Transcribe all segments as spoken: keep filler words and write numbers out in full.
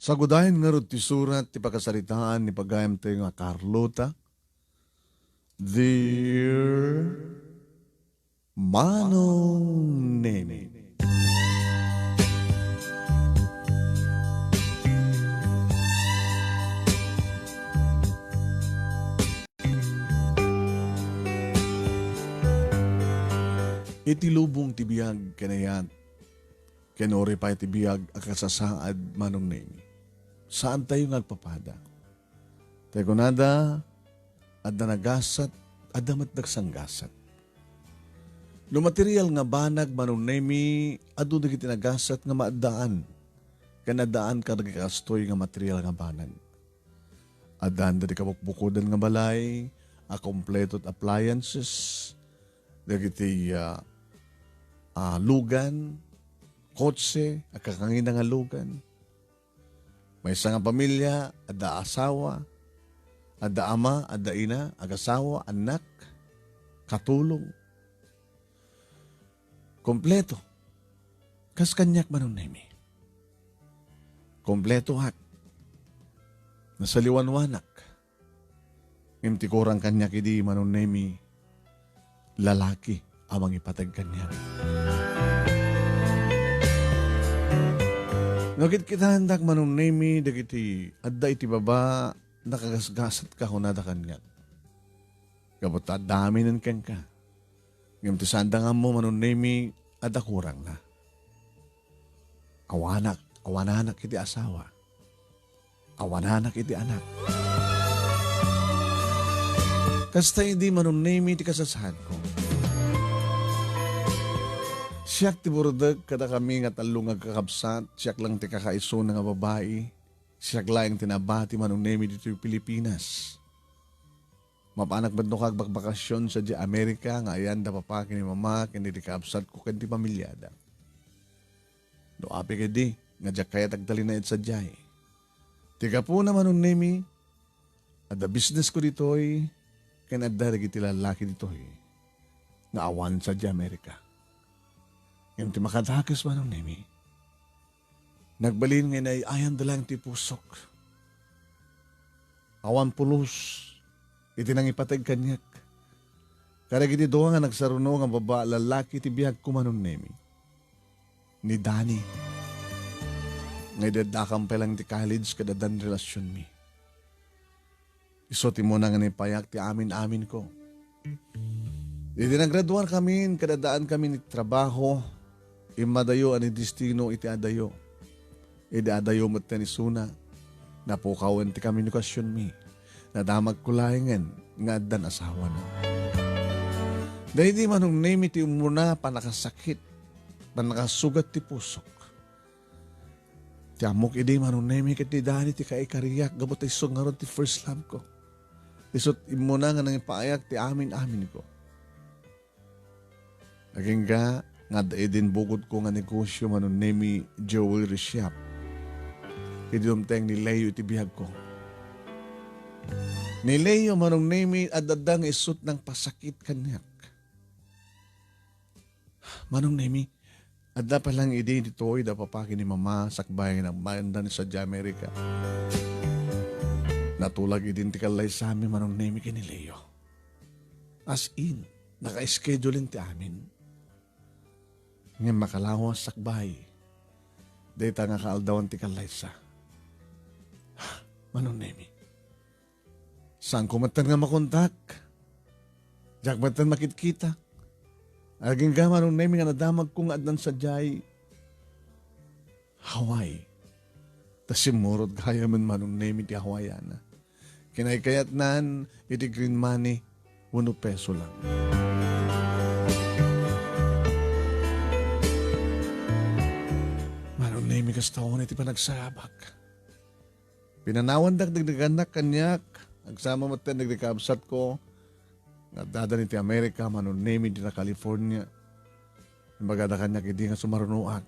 Pagudayen ngarud ti surat ti pakasaritaan ni pagayamtayo nga Carlota. Dear Manong Nemi. Iti lubong ti biag, kanayat, ken uray pay ti biag a kasasaad, Manong Nemi. Saantayo nga agpapada. Tay kunada, adda nagasat, adda met nagsanggasat. No material nga banag, Manong Nemi, adu dagiti nagasat nga maaddaan, ken addaan kadagiti kastoy nga material nga banag. Addaan dagiti kabukbukodan nga balay, a kompleto ti appliances, dagiti, ah, ah, lugan, kotse, a kakangina nga lugan. Maysa nga pamilia, adda asawa, adda ama, adda ina, agasawa, annak, katulong. Kompleto. Kas kaniak, Manong Nemi. Kompletoak. Nasaliwanwanak. Ngem ti kurang kaniak idi, Manong Nemi, lalaki a mangipateg kaniak. No kitkitaendak, Manong Nemi, dagiti adda iti baba, nakagasgasatka, kunada kaniak. Gapu ta adda aminen kenka. Ngem ti saanda nga ammo, Manong Nemi, adda kurangna. Awanak, awananak iti asawa. Awananak iti anak. Kasta idi, Manong Nemi, ti kasasaadko. Siak ti burdek kadakami nga tallo nga agkakabsat, siak lang ti kakaisuna nga babai, siak laeng ti nabati, Manong Nemi, ditoy Pilipinas. Mapanak met no kagbakbakasyon sadiay Amerika nga ayan da papa ken ni mama ken dagiti kabsatko ken ti pamiliada. No apay ketdi nga diak kayat agtalinaed sadiay. Ti gapuna, Manong Nemi, adda businessko ditoy ken adda dagiti lallaki ditoy nga awan sadiay Amerika. Ngem ti makadakes, Manong Nemi, nagbalin nga inay-ayanda laeng ti pusok. Awan pulos iti nangipateg kaniak. Kadagiti dua nga nagsaruno nga baba, lallaki ti biagko, Manong Nemi. Ni Danny. Nga idi addakam pay lang ti college, kada addan relasionmi. Isu ti immuna nga naipayak ti amin-aminko. Idi nagraduarkamin, kada addaankami ni trabaho, immadayo a nidestino iti adayo. Idi adayo metten isuna, napukawen ti komunikasionmi. Nadamagko laengen nga addan asawana. Daydi, Manong Nemi, ti immuna pannakasakit, pannakasugat ti pusok. Ti ammok idi, Manong Nemi, ket ni Danny ti kaikariak gapu ta isu ngarud ti first love ko. Isu ti immuna nga nangipayak ti amin-aminko. Agingga nga adda idin bukodko nga negosio, Manong Nemi, jewelry shop. Idi dumteng ni Leo iti biagko. Ni Leo, Manong Nemi, adda nga isu ti nangpasakit kaniak. Manong Nemi, adda pay lang idi ditoy da papa ken ni mama sakbay nga nagbayanda ni sadiay Amerika. Natulag idin ti kallaysami, Manong Nemi, ken ni Leo. As in, naka-schedule ti amin. Ngem makalawas sakbay dayta nga kaaldawan ti kallaysa. Manong Nemi, saanko metten nga makontak. Diak metten makitkita. Agingga, Manong Nemi, nga nadamagko nga addan sadiay Hawaii. Ta simmurot gayamen, Manong Nemi, ti Hawaiiana. Kinaykayatnan iti green money, uno peso lang. Manong Nemi, kasta unay ti panagsarabak. Pinanawandak dagiti annak kaniak, agsama met dagiti kabsatko nga addadan iti Amerika, Manong Nemi, dita California. Imbagada kaniak idi nga sumarunoak.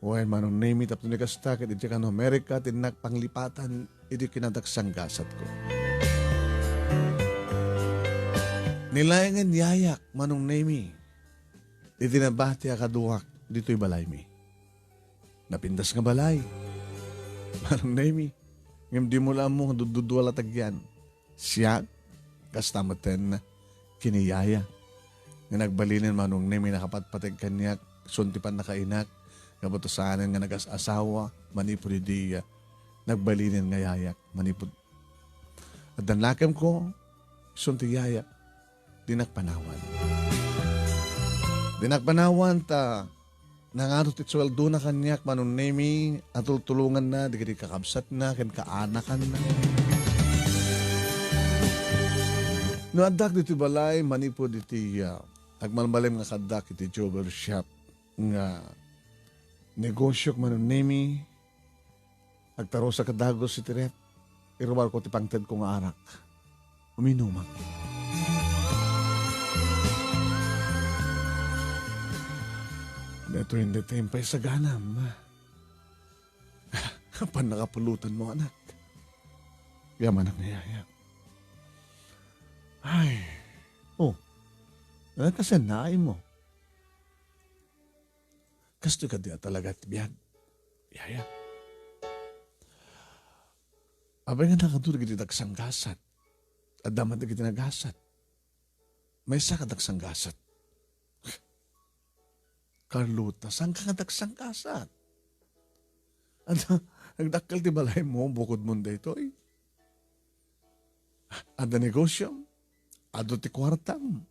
Wen, Manong Nemi, tapno ni kasta ket idiak no Amerika ti innak panglipatan iti kinadagsanggasatko. Ni laengen yayak, Manong Nemi, iti nabati a kaduak ditoy balaymi. Napintas nga balay. Manong Nemi, ngem dimo la ammo nga dudua la tagian. Siak, kasta metten ken ni Yaya. Nga nagbalinen Manong Nemi nakapatpateg kaniak, isun ti pannakainak, gapu ta saanen nga nagas-asawa, manipud idi, ah, nagbalinen nga yayak, manipud addan nakemko, isun ti yayak, dinak panawan. Dinak panawan ta nangaro ti sueldona kaniak Manong Nemi a tultulonganna dagiti kakabsatna ken kaanakanna. No addak ditoy balay, manipud iti, ah, agmalmalem nga kaaddak iti jewel shop nga negosiok Manong Nemi, agtarusak a dagus iti ref, iruarko ti pangtedko nga arak. Uminumak. Daytoy indi ti impay saganam. Apan nakapulotan mo, anak. Yamanak ni Yaya. Ay. Oh. Ano ta sen na ay mo? Kastoy kadi a talaga ti biag, Yaya. Apay nga nakadurog iti dagsanggasat? Adda met dagiti nagasat. Maysa ka dagsanggasat. Carlota, saan ka nga dagsanggasat? Adda, nagdakkel ti balaymo, bukod mo daytoy. Adda negosyo, adda ti kuartam.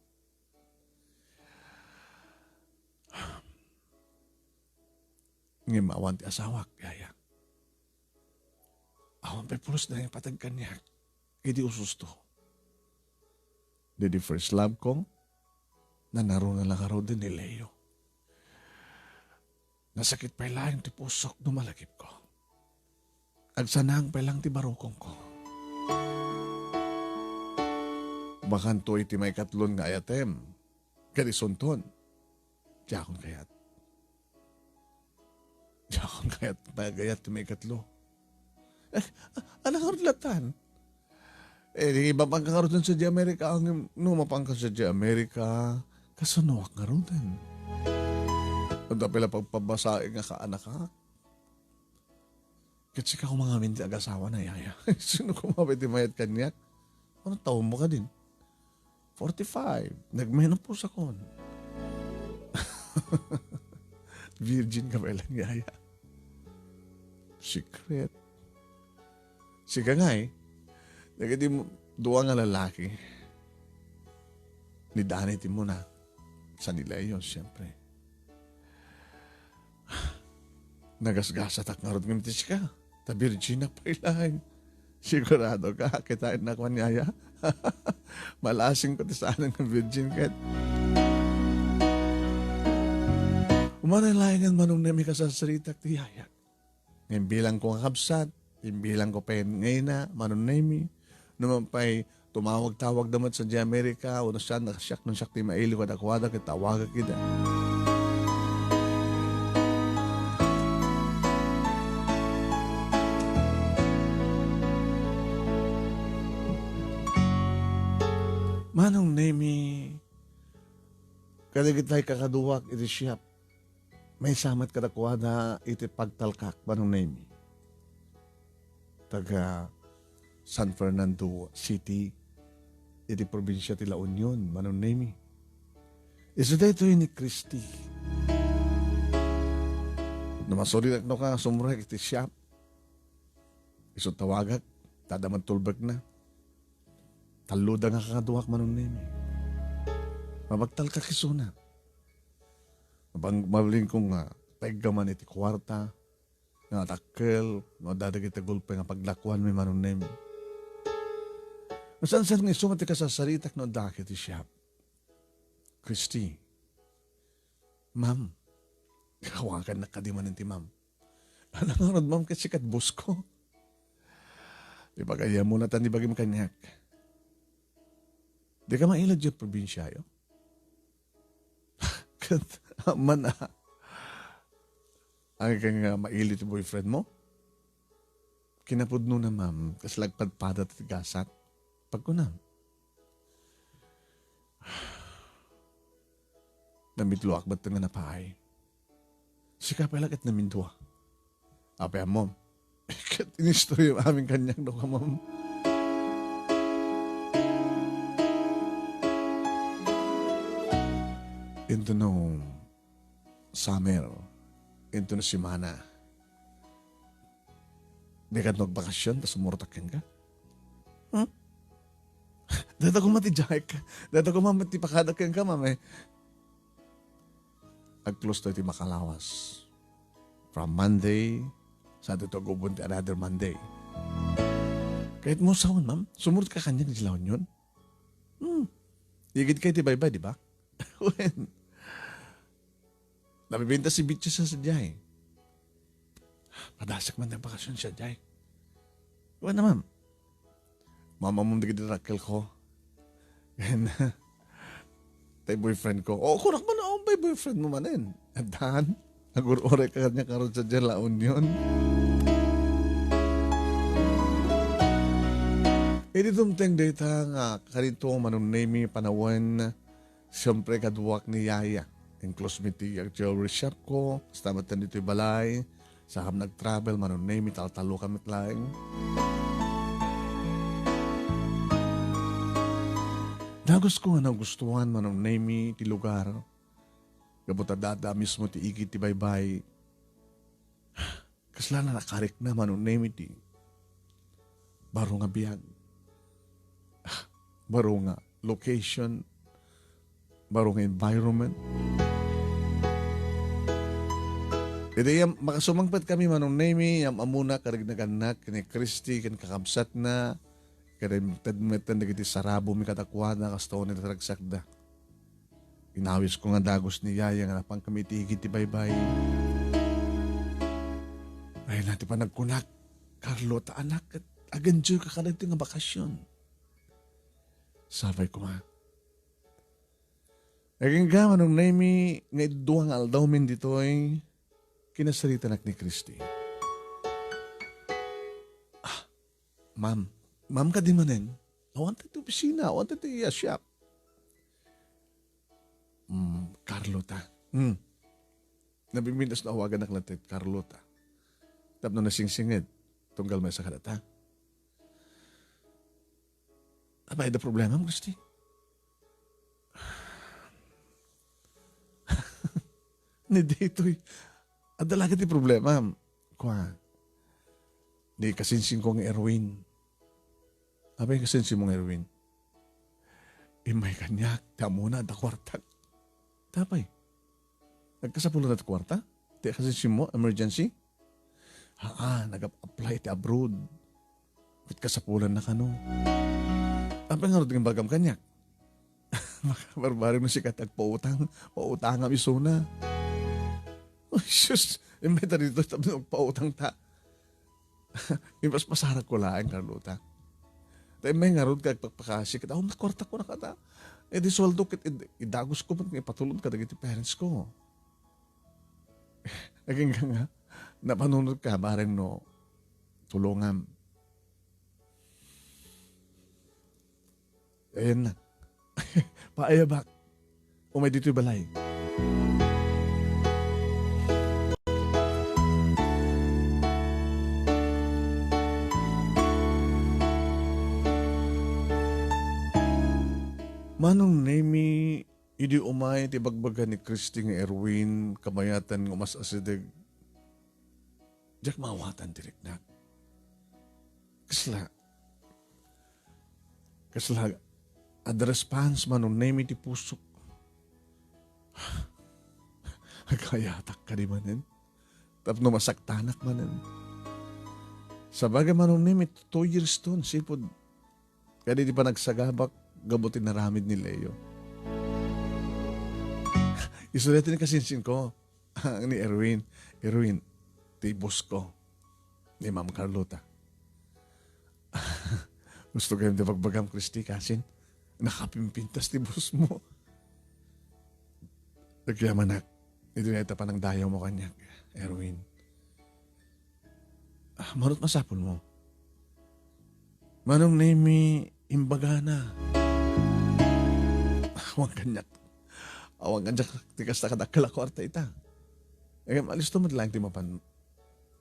Ngem awan ti asawak, Yaya. Awan pay pulos dayta nga ipateg kaniak idi ususto. Daydi first love ko, nanaruna la ngaruden ni Leo. Nasakit pay laeng ti pusok no malagipko. Agsanaang pay laeng ti barukongko. Bakanto iti maikatlon nga ayatem, ken isunton, diakon kayat. Diakon kayat, kayat ti maikatlo. Eh, a-, ala ngarud latan? Eh, di mapanka ngaruden sadiay Amerika, ngem no mapanka sadiay Amerika, kasanoak ngaruden? Adda pay la pagpabasaek nga kaanakak. Ket sika koma ngamin ti agasawana, Yaya. Sino koma pay ti mayat kaniak? Ano taon mo kadin? Forty-five. Nagmenopause akon. Virgin ka pay laeng, Yaya. Secret. Sika ngay, dagiti dua nga lalaki, ni Danny ti immuna, sa ni Leo, siyempre. Nagasgasatak ngarud ngem ti sika. Ta virginak pay laeng. Sigurado ka, kitaennak man, Yaya. Malasing ko ti saanen nga virgin ket. Umanay laengen Manong Nemi kasarsaritak ti Yaya. Imbilang ko nga kabsat, imbilang ko pay nga ina, Manong Nemi. No man pay tumawag-tawagda met sadiay Amerika, wenno siak, siak, no siak ti mailiw kadakuada, ket tawagak ida. Manong Nemi, kadagitay kakaduak iti siak, maysa met kadakuada iti pagtalkak, Manong Nemi. Taga San Fernando City, iti probinsia ti La Union, Manong Nemi. Isu daytoy ni Christy. No masulinak no ka, sumrek iti siak. Isu tawagak, ta adda met tulbekna. Talloda nga kakaduak, Manong Nemi. Mapagtalkak isuna. Mabang-, mabalin ko nga pegga man iti kuarta, nga adakkel, no adda dagiti gulpe nga paglakuanmi, Manong Nemi. Masansan nga isu met ti kasarsaritak no adda iti siak. Christy, ma'am, kawagannak kadi manen ti ma'am. Ala ngarud, ma'am, ket sika ti boss ko. Ibagayam muna tan ibagim kaniak. Di ka maila diay probinsiayo? Ket, amana. Ay ka nga maili ti boyfriend mo? Kinapudnona, ma'am, kas lagpadpada ti gasat. Pagkunam. Namitloak batten nga napaay. Sika pay la ket namindua. Apay ammom? Istorya amin kaniak no kamam. Into no summer, into no semana. Di ka magbakasyon, ta sumurot ka kenka? Hmm? Data ko mati Jack. Data ko mati pakada kenka, mame. Ag-close to iti makalawas. From Monday, sa ito gubon ti another Monday. Kahit mo saon, ma'am, sumurot ka kanya ni La Union? Hmm. Igid kayo ti baybay, di ba? Wen, nabibinta si Bitches sa sadiay. Padasek man ng bakasyon siya, Jay. Wen na, ma'am. Mama mo dagiti rakkel ko. And, tay boyfriend ko. O, kunak man, o, bay boyfriend mo manen. Addan, agur-uray ka kanya karon sa La Union. Idi tumteng dayta nga kanito Manong Nemy panawen, siempre, kaduak ni Yaya. Includes mi ti jewelry shop ko, basta met ditoy balay. Sakam nag-travel, Manong Nemy, taltalo kami laeng. Dagus ko nga nagustuhan, Manong Nemy, ti lugar. Gapu ta dada mismo ti igid ti baybay. Kasla na nakarikna, Manong Nemy, ti baro nga biag. Baro nga location. Baro nga environment. Iti yam, makasumangpet kami, Manong Nemy, yam-ammona, karignagannak, ni Christy, ken kakabsatna, ken metten dagiti sarabomi kadakuada, kastoy ni ragsakda. Inawis ko nga dagus ni Yaya nga napan kami iti igid ti baybay. Ay, na ti panagkunak, Carlo, ta anak, ket ag-enjoy ka kadagiti nga bakasyon. Sapay koma. Agingga, Manong Nemy, nga idua nga aldawmin ditoy, kinasaritanak ni Christy. Ah, ma'am. Ma'am kadi manen? Awan ti opisina, awan ti shop. Mm, Carlota. Hmm. Nabibintas no awaganak latta iti Carlota. Tapno nasingsinged, tunggal maysa kadata. Apay, adda problema, Christy? Ni ditoy. Adda lagi ti problema. Kua. Di kasinsin ko nga Erwin. Apay, kasinsin mo nga Erwin? Immay kaniak, ti ammona, adda kuartak. Tapay. Nagkasapulan ti kuarta? Ti kasinsin mo, emergency? Haa, nag-apply ti abroad. Ket kasapulan na kano. Apay ngarud nga imbagam kaniak? Makabarbareng no sika ti agpautang, pautangam isuna. Ay, sus, imbay ta dito, tapno agpautang ta. Imbas pasarak ko laeng, Carlota. Ta imbay ngarud ka agpakpakasi, ket awan met kuarta ko na kata. E di sueldo ket id-, idagus ko met nga ipatulod kadagiti parents ko. Agingga nga, napanunot ka, bareng no tulongam. Ayan na. Paayabak. Umay ditoy balay. Manong Nemy, idi umay ti bagbaga ni Christy nga Erwin, kabayatan nga umas-asideg, diak maawatan ti riknak. Kasla, kasla, adda response, Manong Nemy, ti pusok. Agayatak kadi manen. Tapno masaktanak manen. Sabagay, Manong Nemy, two years ton, sipud. Kadi ti panagsagabak, gapu ti naramid ni Leo. Istorya ti nakasinsin ko. Ni Erwin. Erwin, ti boss ko. Ni Ma'am Carlota. Gusto kayo ti pagbagam, Christy, kasin? Nakapimpintas ti boss mo. Nagyamanak. Iti na ita panangdayaw mo kaniak, Erwin. Ah, manot masapul mo. Manong Nemy, imbagana. Awan kaniak. Awan kaniak ti kasta kadakkel a kuarta ita. E, alisto met laeng ti mapan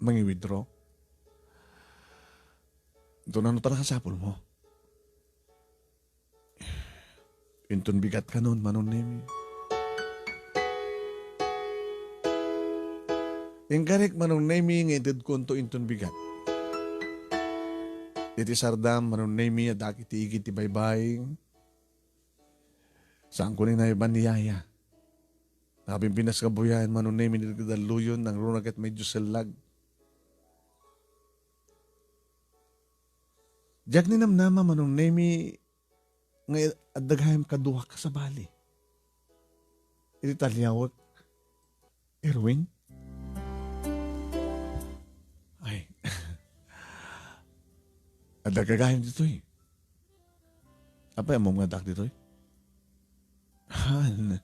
mangi-withdraw. Ito nano pannakasapulmo? Inton bigat kanon, Manong Nemi. Inkarik, Manong Nemi, nga itedkonto inton bigat. Iti sardam, Manong Nemi, addak iti igid ti baybay. Saanko ni naiban ni Yaya. Nakapimpinas nga buyaen, Manong Nemi, ni dalluyon, nangruna ket medyo sellag. Diak ni namnama, Manong Nemi, nga adda gayam kaduak a sabali. Iti taliawek, Erwin? Ay. Adda gayam ditoy. Apay, ammom nga addak ditoy? Han.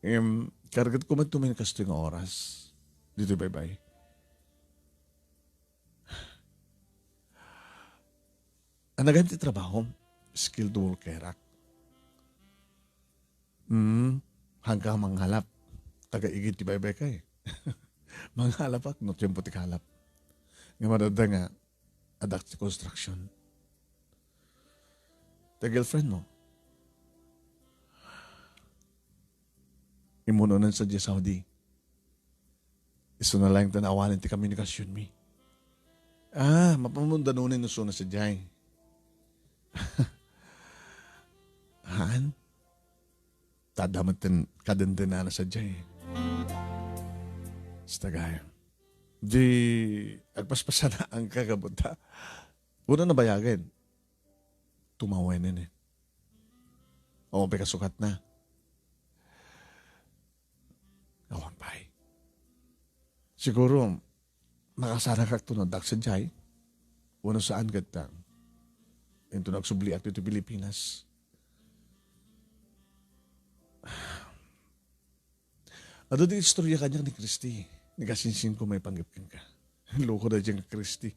Em, kargatko met tumin kastoy nga oras. Ditoy baybay. Ania gayam ti trabahom? Skilled workerak. Hmm, haanka mangalap. Taga igid ti baybay kay. Mangalapak no tiempo ti kalap. Nga madadda nga addak ti construction. Ta girlfriend mo. Immunonan sa Saudi. Isu na laeng ta naawalen ti komunikasionmi. Ah, mapamundanonen no suna sadiay. Haan? Tada met ten kadendenana sadiay. Sita gayam. Di agpaspasanaanka, kabutta. Kuna nabayagen. Tumawenen eh. O, pay kasukat na. Awan pay. Siguro, makasanakak to no addak sadiay. Wenno saan ket, ah, inton agsubliak ditoy Pilipinas. Adu ti istorya kaniak ni Christy. Ni kasinsinko maipanggep kenka. Loko da diay nga Christy.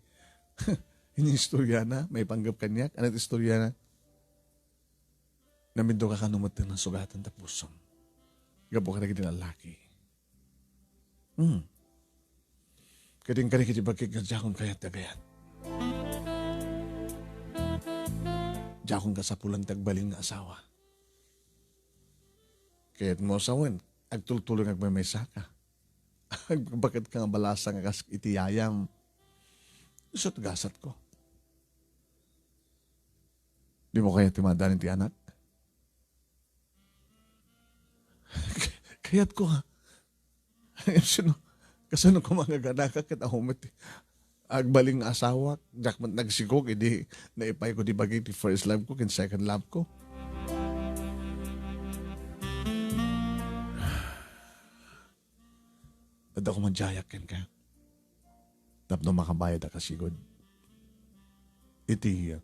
Ini istorya na, maipanggep kaniak. Ano ti istorya na? Naminduka kano met ti nasugatan ta pusom. Gapu kadagiti lallaki. Hmm. Ket inkari iti bagik nga diakon kayat ti agayat. Diakon kasapulan ti agbalin nga asawa. Kayat mo sawen, agtultuloy nga agmaymaysaka. Agbaket ka nga balasa nga kas iti yayam. Isu ti gasatko. Di mo kayat ti maaddanan ti anak? Kayatko, ha? Sino? Kasano ko mangaganaka ket awan met ti agbalin nga asawak? Diak met nagsigog, idi naipayko ti bagi ti first love ko ken second love ko. Adda koma diayak kenka. Tapno makabayad a kasigud iti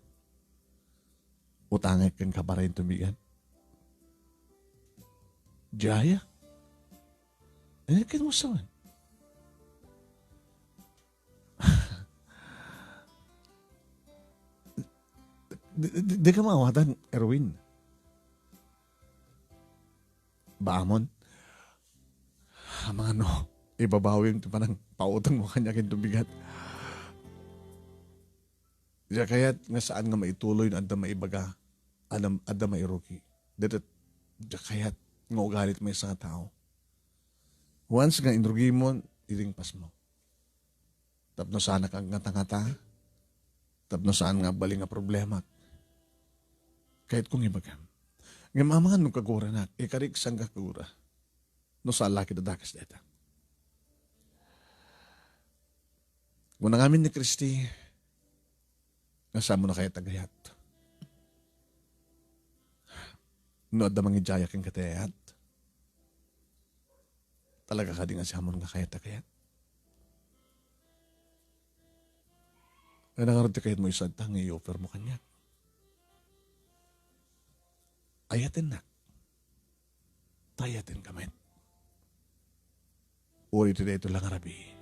utangek kenka para inton bigat. Diayak? Eh, ken mo sawen? Di, di, di ka maawatan, Erwin. Baamon. Amangan no, ibabawim ti panangpautangmo kaniak inton bigat. Diak kayat nga saan nga maituloy no adda maibaga, adda, adda mairugi. Dito't diak kayat nga ugali ti maysa nga tao. Once nga inrugimon, ilimpasmo. Tapno saanak nga tangata, tapno saan nga agbalin nga problemak. Kayat kong ibagam. Ngem amangan no kaguranak, ikarik saan nga kagura. No saan la ket a dakes dayta. Kuna ngamin ni Christy, nga saan mo na kayat a gayat. No adda mangidiayak kenka ti ayat, talaga kadi nga siamon nga kayat a gayat? Ay, nangarud ti kayat mo isu adda nga i-offer mo kaniak. Ayatennak. Ta ayatenka met. Uray iti daytoy la nga rabii.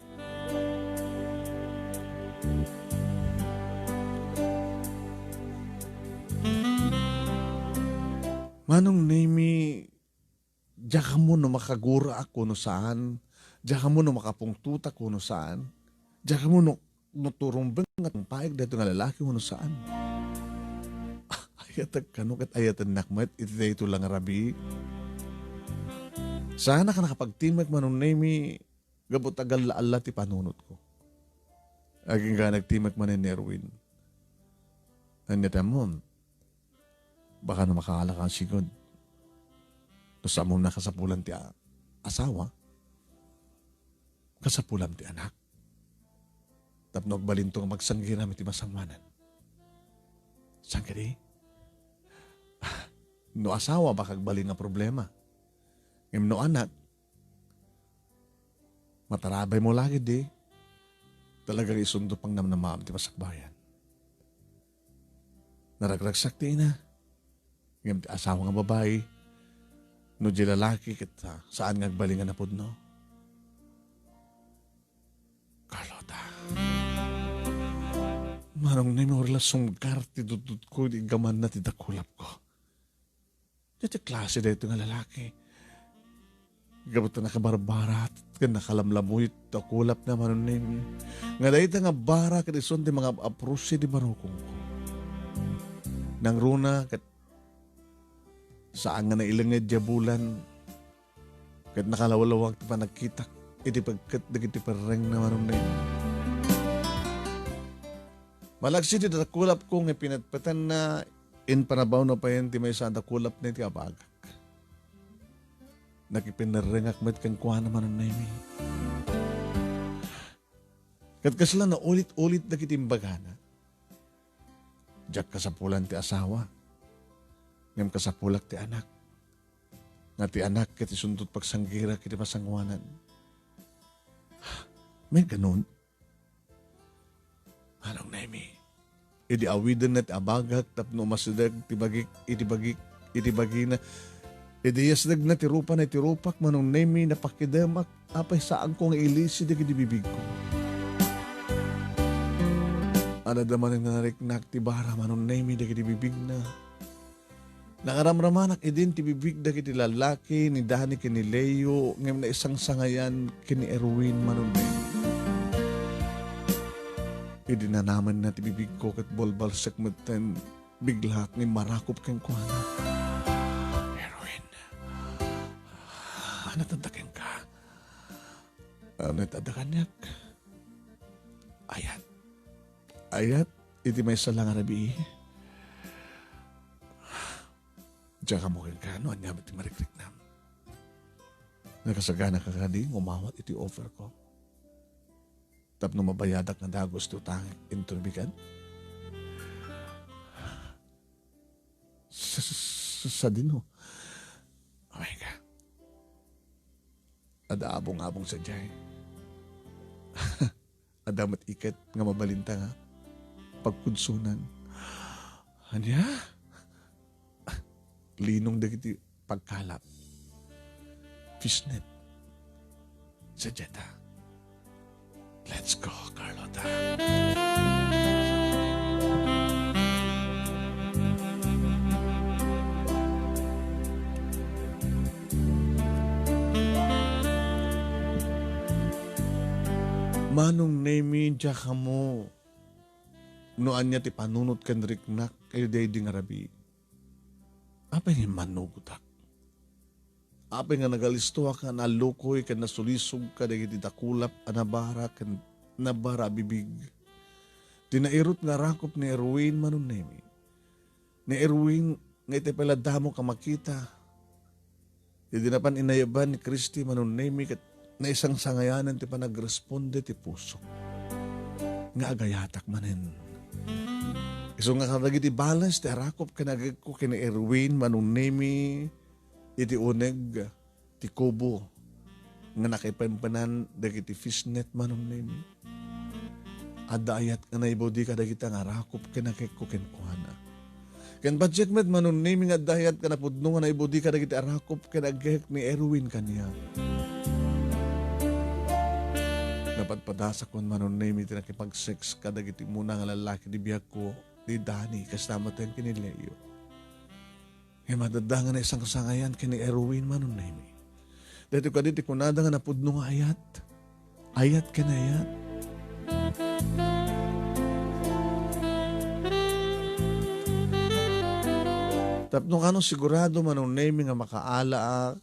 Manong Nemi, diak ammo no makaguraak kuno saan, diak ammo no makapungtotak kuno saan, diak ammo no no turumbeng nga tungpaek daytoy nga lalaki wenno saan. Ayatek kano ket ayatennak met iti daytoy la nga rabii. Saanak a nakapagtimek, Manong Nemi, gapu ta agalla-alla ti panunotko. Agingga nagtimek manen ni Erwin. Ania ti ammom? Baka no makaalaka sigud. No saan mo nakasapulan ti a-, asawa, kasapulam ti anak. Tapno agbalinto nga magsanggiram iti masangoanan. Saan kadi? No asawa, baka agbalin nga problema. Ngem no anak, matarabay mo lagi di. Talaga isunto pang namnamaam ti masakbayan. Naragragsak ti ina. Ngem ti asawa nga babai, no di lalaki ket, ah, saan nga agbalin nga napudno. Carlota. Manong Nemi, uri la sunggar ti dutdotko idi iggamanna ti dakulapko. Daytoy klase daytoy nga lalaki. Gapu ta nakabarbara ket nakalamlamuyot ti dakulapna, Manong Nemi. Nga dayta nga bara ket isun ti mangap-aprosio ti barukongko. Nangruna ket saan nga nailenged diay bulan ket nakalawlawag ti panagkitak iti pagket dagiti perrengna, Manong Nemi. Malagsid ti dakulapko nga pinetpetenna, impanabawna payen ti maysa a dakulapna iti abagak. Nakipinerrengak met kenkuana, Manong Nemi. Ket kasla naulit-ulit dagiti imbagana. Diak kasapulan ti asawa, ngem kasapulak ti anak. Nga ti anak ket isunto ti pagsanggirak iti pasangoanan. Maikanon, Manong Nemi, idi awidenna ti abagak tapno umasideg ti bagik iti bagik iti bagina, idi yasdegna ti rupana iti rupak, Manong Nemi, napakidemak. Apay, saanko nga ilisi dagiti bibigko. Adda manen nga nariknak ti bara, Manong Nemi, dagiti bibigna. Nakaramramanak idin ti bibig dagiti lalaki ni Dani ken ni Leo, ngem naisangsangayan ken ni Erwin, Manong Nemi. Idi nanamenna ti bibigko ket balbalsek metten, biglaak nga immarakop kenkuana. Erwin, ania ti adda kenka? Ania ti adda kaniak? Ayat. Ayat iti maysa la nga rabii. Diak ammo kenka no ania met ti marikriknam. Nakasaganaka kadi nga umawat iti offer ko tapno mabayadak nga dagus ti utangek inton bigat? Sa, sa, sa, sadino? Amay ka. Adda abong-abong sadiay. Adda met iket nga mabalinta nga pagkudsonan. Ania? Linong dagiti pagkalap. Fishnet. Sadiay ta. Let's go, Carlota. Manong Nemi, diak ammo no ania ti panunot ken riknak iti daydi nga rabii. Apay nga immanugotak? Apay nga nagalistoak nga nallukoy ken nasulisog kadagiti dakulap a nabara ken nabara a bibig? Ti nairut nga arakop ni Erwin, Manong Nemi. Ni Erwin nga iti pay la damo ka makita. Idi napan inayaban ni Christy, Manong Nemi, ket naisangsangayanen ti panagresponde ti pusok nga agayatak manen. Isu nga kadagiti bales ti arakop ken agekko ken ni Erwin, Manong Nemi, iti uneg ti kubo nga nakipempenan dagiti fishnet, Manong Nemi. Adda ayat nga naibudi kadagiti nga arakop ken agekko kenkuana. Ken patiek met, Manong Nemi, nga adda ayat nga napudno nga naibudi kadagiti arakop ken agek ni Erwin kaniak. Napadpadasakon, Manong Nemi, ti nakipag-sex kadagiti umuna nga lalaki ti biagko, ni Danny, kasta met ken ni Leo. Ngem adda nga naisangsangayan ken ni Erwin, Manong Nemi. Daytoy kadi ti kunada nga napudno nga ayat. Ayat ken ayat. Tapno kano sigurado, Manong Nemi, nga makaalaak,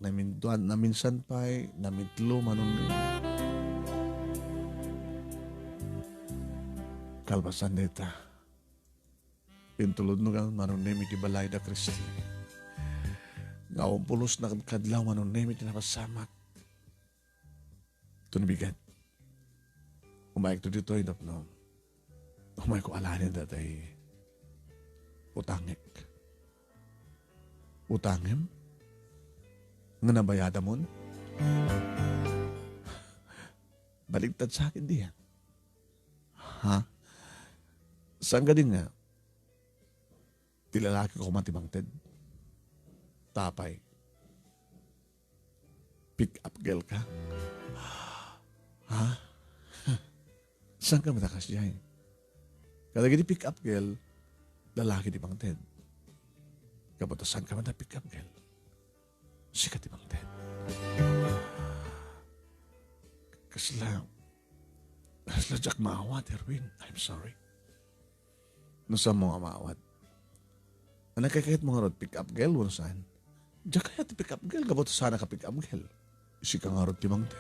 namintuan, naminsan pay, namitlo, Manong Nemi. Kalpasan dayta, intulodno nga, Manong Nemi, ti balay da Kristi. Nga awan pulos nga adlaw, Manong Nemi, ti napasamak. Tunibigan. Umayek to ditoy, tapno umayko alaen daytay utangek. Utangem? Nga nabayadamon? Baligtad sa akin, diya. Ha? Saan ka din nga? Ti lalaki ko man ti mangted. Tapay. Pick up girl ka? Ha? Saan ka matakas diay? Kadagiti pick up girl, lalaki ti mangted. Kabato, saan ka man pick up girl? Sika ti mangted. Kasla, kasla diak maawat, Erwin. I'm sorry. No, saan mo nga maawat? Ano, kayatmo ngarud pick up girl, wenno saan? Diak kayat ti pick up girl, gapu ta saan ka pick up girl. Sika ngarud ti mangted.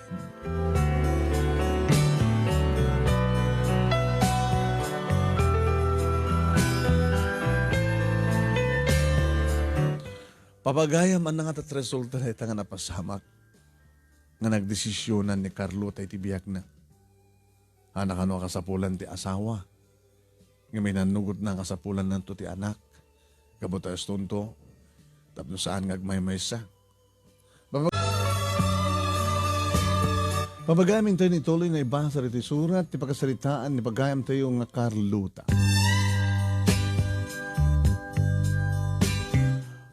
Papagayam, ania nga ti resulta dayta nga napasamak nga nagdesisionan ni Carlota iti biagna. Ania kano a kasapulan ti asawa? Ngem inannugotna a kasapulannanto ti anak. Gapu ta istonto, tapno saan nga agmaymaysa. Pamag-, pamagayamintayo ni tuloy nga ibasa iti surat ti pakasaritaan ni pagayamtayo nga Carlota.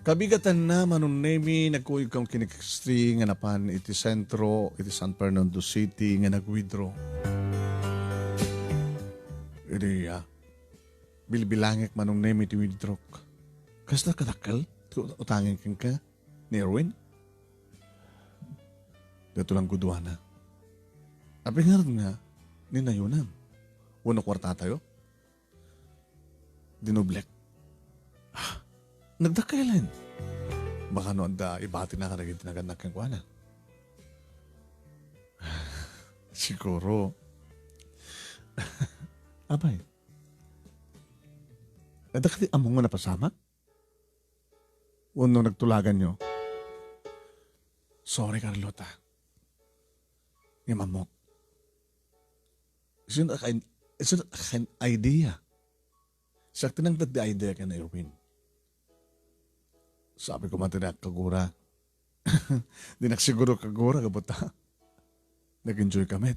Kabigatanna, Manong Nemi, nagkuyogkam ken ni Kristi nga napan iti sentro iti San Fernando City nga nag-withdraw. Idi, ah, bilbilangek, Manong Nemi, ti withdrawk. Kasta kadakkel ti utangen kenka ni Erwin? Daytoy lang guduana. Apay ngarud nga ninayonam? Wenno kuartatayo? Dinoblek. Ah, nagdakkelen. Baka no adda ibatina kadagiti nagannak kenkuana. Siguro. Apay, adda kadi ammom nga napasamak? Wenno nagtulaganyo? Sorry, Carlota. Ngem ammok. Isu a kain-, isu a kain-, idea. Siak ti nangted ti idea ken Erwin. Sabi ko man ti kagura. Dinak siguro kagura, gapu ta nag-enjoy ka met.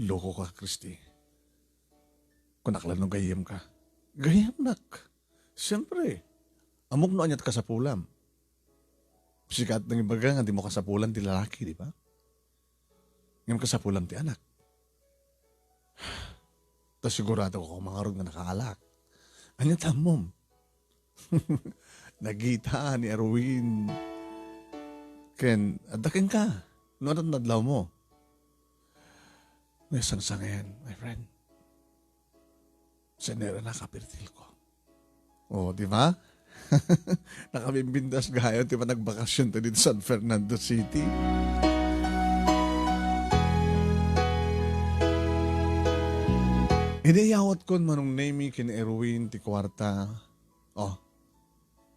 Loko ka, Kristi. Kunak la no gayyem ka. Gayyemnak. Siyempre. Ammok no ania ti kasapulam. Sika ti nangibaga nga dimo kasapulan ti lalaki, di ba? Ngem kasapulam ti anak. Ta sigurado ko mangarud nga nakaalak. Ania ti ammom? Nagita ni Erwin. Ken, adda kenka. No, adda adlawmo. Nasangsangem, my friend. Senera na kapirtil ko. Oh, di ba? Nakabimbindas gayon ti panagbakasyon ta dito San Fernando City. Idi yawatkon, Manong Nemi, ken Erwin ti kuarta. Oh,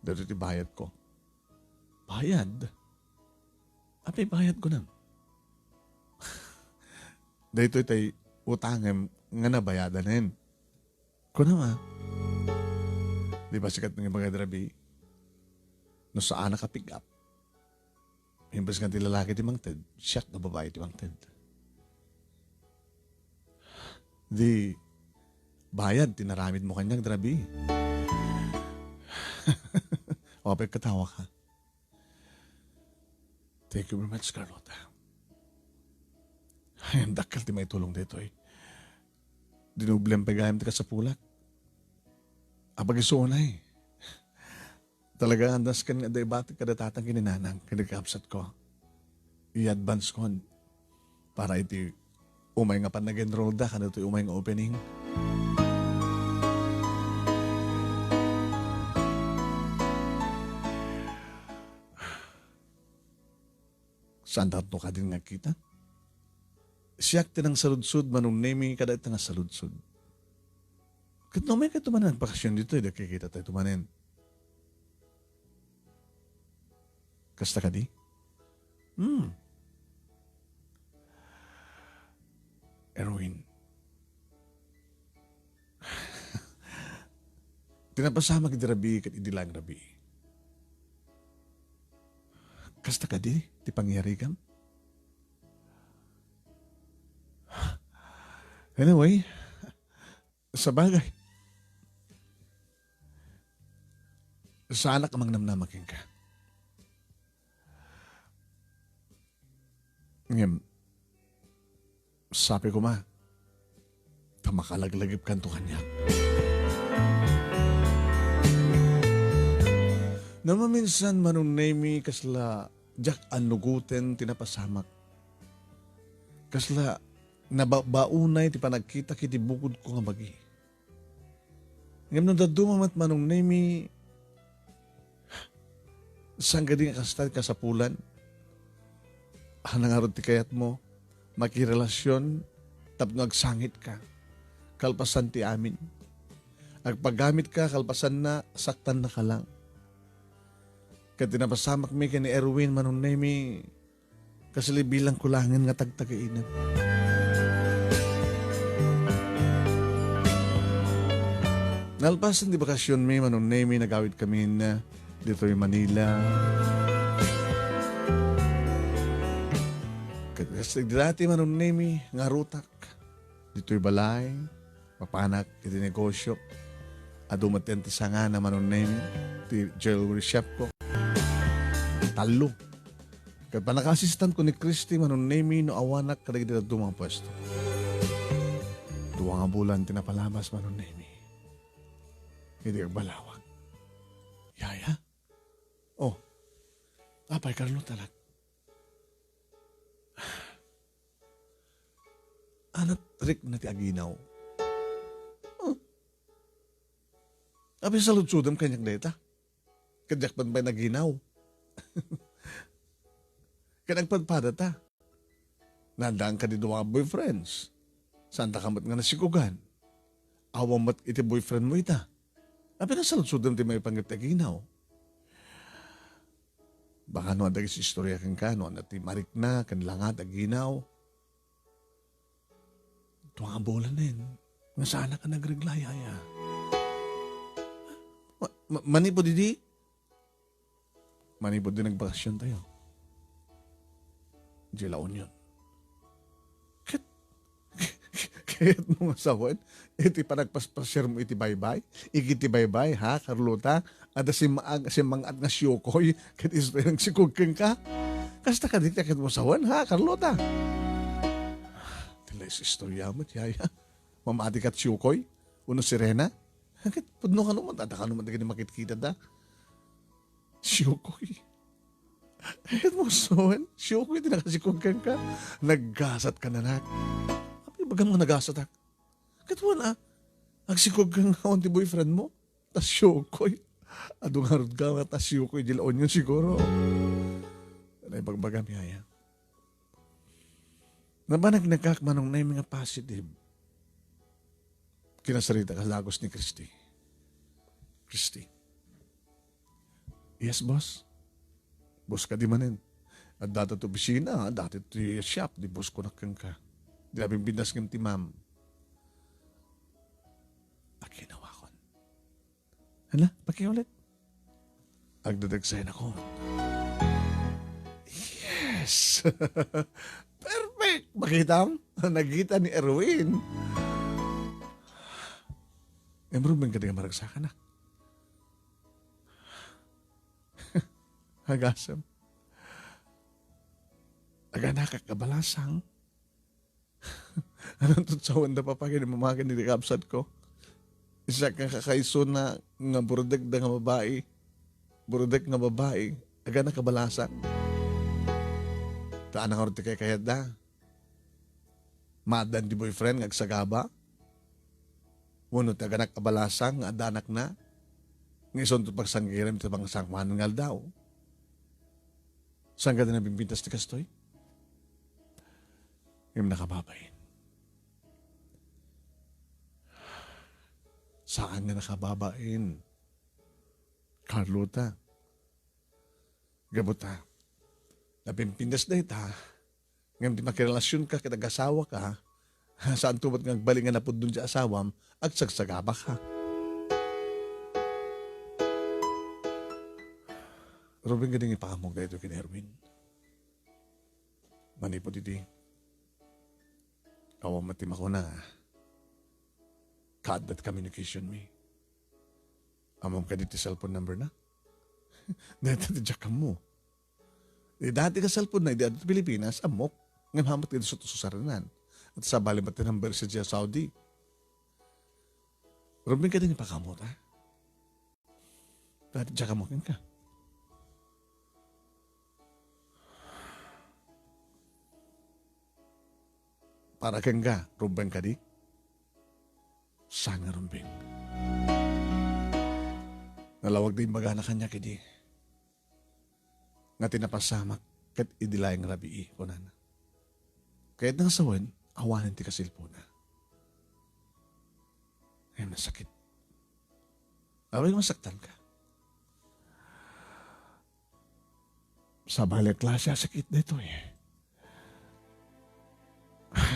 dito ti bayad ko. Bayad? Apay bayad ko na? Daytoy tay utangem nga nabayadanen. Kunam a, di ba sikat nga ibaga da Rabi, no saan a ka-pick up, imbes nga ti lalaki ti mangted, siak nga babai ti mangted. Di bayad ti naramid mo kaniak, Drabi. O, apay katawa ka? Thank you very much, Carlota. Ay, ang dakkel ti maitulong ditoy. Dinoblem pay gayam ti kasapulak. Apag isu unay. Talaga, andas ken nga adda ibatik kada tatang ken ni nanang, ken ni kabsat ko. I-advance kon para iti umay nga panagenroll da, kadagitoy umay nga opening. Saantayo kadin nga agkita? Siak ti nangsaludsod, Manong Nemi, kada ita nga saludsod. Ket no umaykayo manen agbakasyon ditoy, di agkikitatayo manen. Kasta kadi? Hmm. Erwin. Ti napasamak idi rabii ket idi laeng rabii. Kasta kadi ti pangyarigam? Anyway, sabagay, saanak a mangnamnama kenka. Ngem, sapay koma, ta makalaglagipkanto kaniak. No maminsan, Manong Nemi, kasla diak annugoten ti napasamak. Kasla nababaonay ti panagkitak iti bukodko nga bagi. Ngem no dadduma met, Manong Nemi, saan kadi nga kasta ti kasapulan? Ania ngarud ti kayatmo? Makirelasion tapno agsangitka kalpasan ti amin. Agpagamitka kalpasanna, saktannaka lang. Ket ti napasamakmi ken ni Erwin, Manong Nemi, kasla bilang kulangen nga tagtagainna. Nalpasen ti bakasionmi, Manong Nemi, nagawidkamin ditoy Manila. Ket kas dati, Manong Nemi, ngarutak ditoy balay, mapanak iti negosio. Adu met ti sangana, Manong Nemi, ti jewelry shop ko. Tallo. Ket pannaka-assistant ko ni Christy, Manong Nemi, no awanak kadagiti dadduma nga puesto. Dua nga bulan ti napalabas, Manong Nemi. Idi agbalawag. Yaya? Oh. Apay, Carlota, anak? Ania ti rikna ti aginaw? Oh. Apay, saludsodem kaniak dayta? Ket diak pay naginaw. Ket agpadpadata. Naaddaanka ti dua nga boyfriends. Saantaka met nga nasikogan. Awan met iti boyfriend mo ita. Apay, saludsodem ti maipanggep ti aginaw? Baka no adda istorya kenka, no ania ti marikna ken langa ti aginaw. Dua nga bulanen nga saanak a nagregla, yaya. Ma-, ma-, manipud idi, manipud idi nagbakasiontayo. Diay La Union. Ket, ket mo nga sawen, iti panagpaspasiarmo iti baybay, iti baybay, ha, Carlota? Adda simmaag-, simmang-at nga siukoy, ket isu ti nagsikog kenka. Kasta kadi ti ket mo sawen, ha, Carlota? Ti la istorya met, yaya. Mamati kat siukoy? Wenno sirena? Ket pudno kano man, adda kano man dagiti makitkitada. Siukoy. Ket mo sawen, siukoy ti nakasikog kenka. Naggasat ka, anak. Apay ibagam nga nagasatak? Ket wen a, agsikog ka nga awan ti boyfriend mo. Ta siukoy. Adu ngarud ka nga ta siukoy, di La Union siguro. Naibagbagam, yaya. Nabanagnagak, Manong Nemi, nga positive. Kinasarita ka dagus ni Christy. Christy. Yes, boss. Boss kadi manen. Adda ta ti opisina, adda ti shop, di boss ko kenka. Di nabimbintas ngem ti ma'am. Aginawakon. Hala, pakiulit. Agdadagsayakon. Yes! Perfect! Makitam? Nagita ni Erwin. Em, Ruben, kadi nga maragsakanak. Agasem. Aganakak a balasang. Ananto ti sawenda, Papa, ken mama ken iti kabsat ko? Isu nga kakaisuna nga burdekda nga babai. Burdek nga babai. Agana kabalasang. Ta ania ngarud ti kaykayatda? Maaddan ti boyfriend nga agsagaba? Wenno ti aganak a balasang nga adda anakna? Nga isunto ti pagsangirem ti pangasangoanan nga aldaw? Saan kadi nabimbintas ti kastoy? Ngem nakababain. Saan nga nakababain, Carlota. Gapu ta, napimpintas dayta, ngem ti makirelasionka ket agasawaka, saanto met nga agbali nga napudno ti asawam, agsagsagabaka. Ruben, kadi nga ipaammok daytoy ken Erwin. Manipud idi, awan met ti makuna, kaadda ti communication mi. Ammom kadi ti cellphone number na? Dayta ti diak ammo. Di dati nga cellphone na, idi adda Pilipinas, ammok. Ngem hamat nga isu ti susaranan. At sabali met ti number sa Saudi. Rumbeng kadi nga ipakaammo ta? Dati diak ammo kenka. Para kenka, rumbeng kadi? Saan nga rumbeng? Nalawag ti imbagana kaniak idi nga ti napasamak ket idi laeng rabii, kunana. Kayatna nga sawen, awanen ti kaselponna. Ay, masakit. Awan masaktan ka. Sabali a klase a sakit daytoy.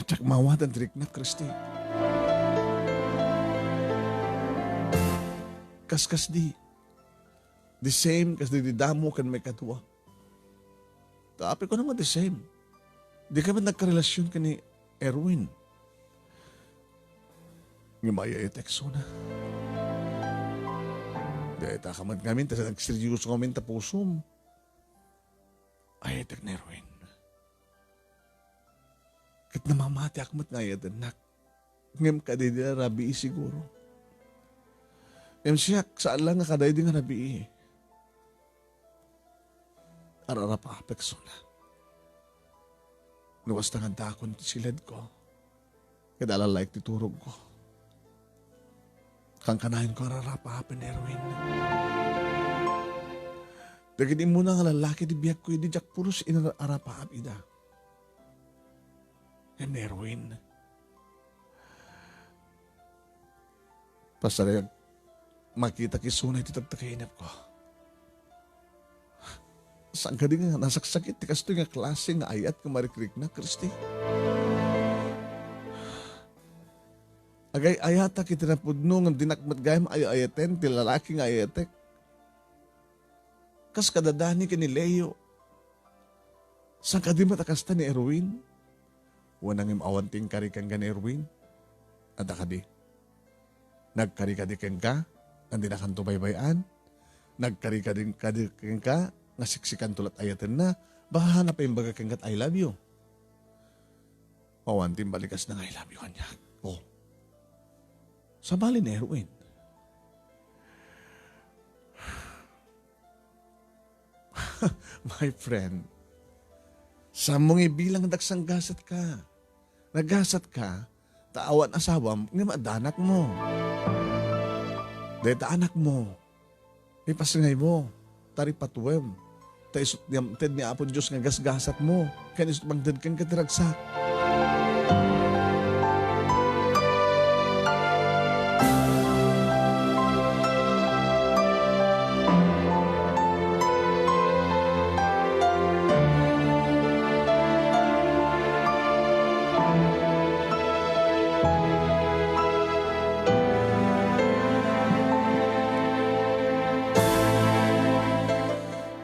Diak maawaten ti riknak, Christy. Kaskasdi. The same kasdi ti damo ken maikadua. Ta apay ko naman the same. Dika met nagkarelasion ken ni Erwin. Ngem ay-ayatek isuna. Dayta ka met ngamin, ta nagseryoso ngamin ta pusom. Ay-ayatek ni Erwin. Ket namamatiak met nga ay-ayatennak. Ngem kadaydi a rabii siguro. Ngem siak, saan la nga kadaydi nga rabii. Ar-arap-apek isuna. No kasta nga dakon ti siledko, ket alalaek ti turogko. Kankanayon ko ar-arap-apen, Erwin. Dagiti immuna nga lalaki ti biagko idi diak pulos inar-arapaap ida. Ngem ni Erwin, pasarek makitak isuna iti tagtagayinepko. Saan kadi nga nasaksakit ti kastoy nga klase nga ayat nga marikriknak, Christy? Agay-ayatak iti napudno ngem dinak met gayam ay-ayaten ti lalaki nga ayatek. Kas kadadani ken ni Leo. Saan kadi met a kasta ni Erwin? Wen, ngem awan ti inkari kenka ni Erwin? Adda kadi? Nagkari kadi kenka nga dinakanto baybay-an? Nagkari kadi, kadi kenka nga siksikanto lat ayatenna? Baka napay imbaga kenka, "I love you." Awan ti imbalikas na nga "I love you" kaniak. Oh. Sabali ni Erwin. My friend, saanmo nga ibilang dagsa nga gasat ka. Nagasat ka, ta awan asawam, ngem adda anakmo. Dayta anakmo, ipasngaymo, ta ripatuem. Ta isut' ti amted ni Apo Dios nga gasgasatmo, ken isut' mangted kenka ti ragsak.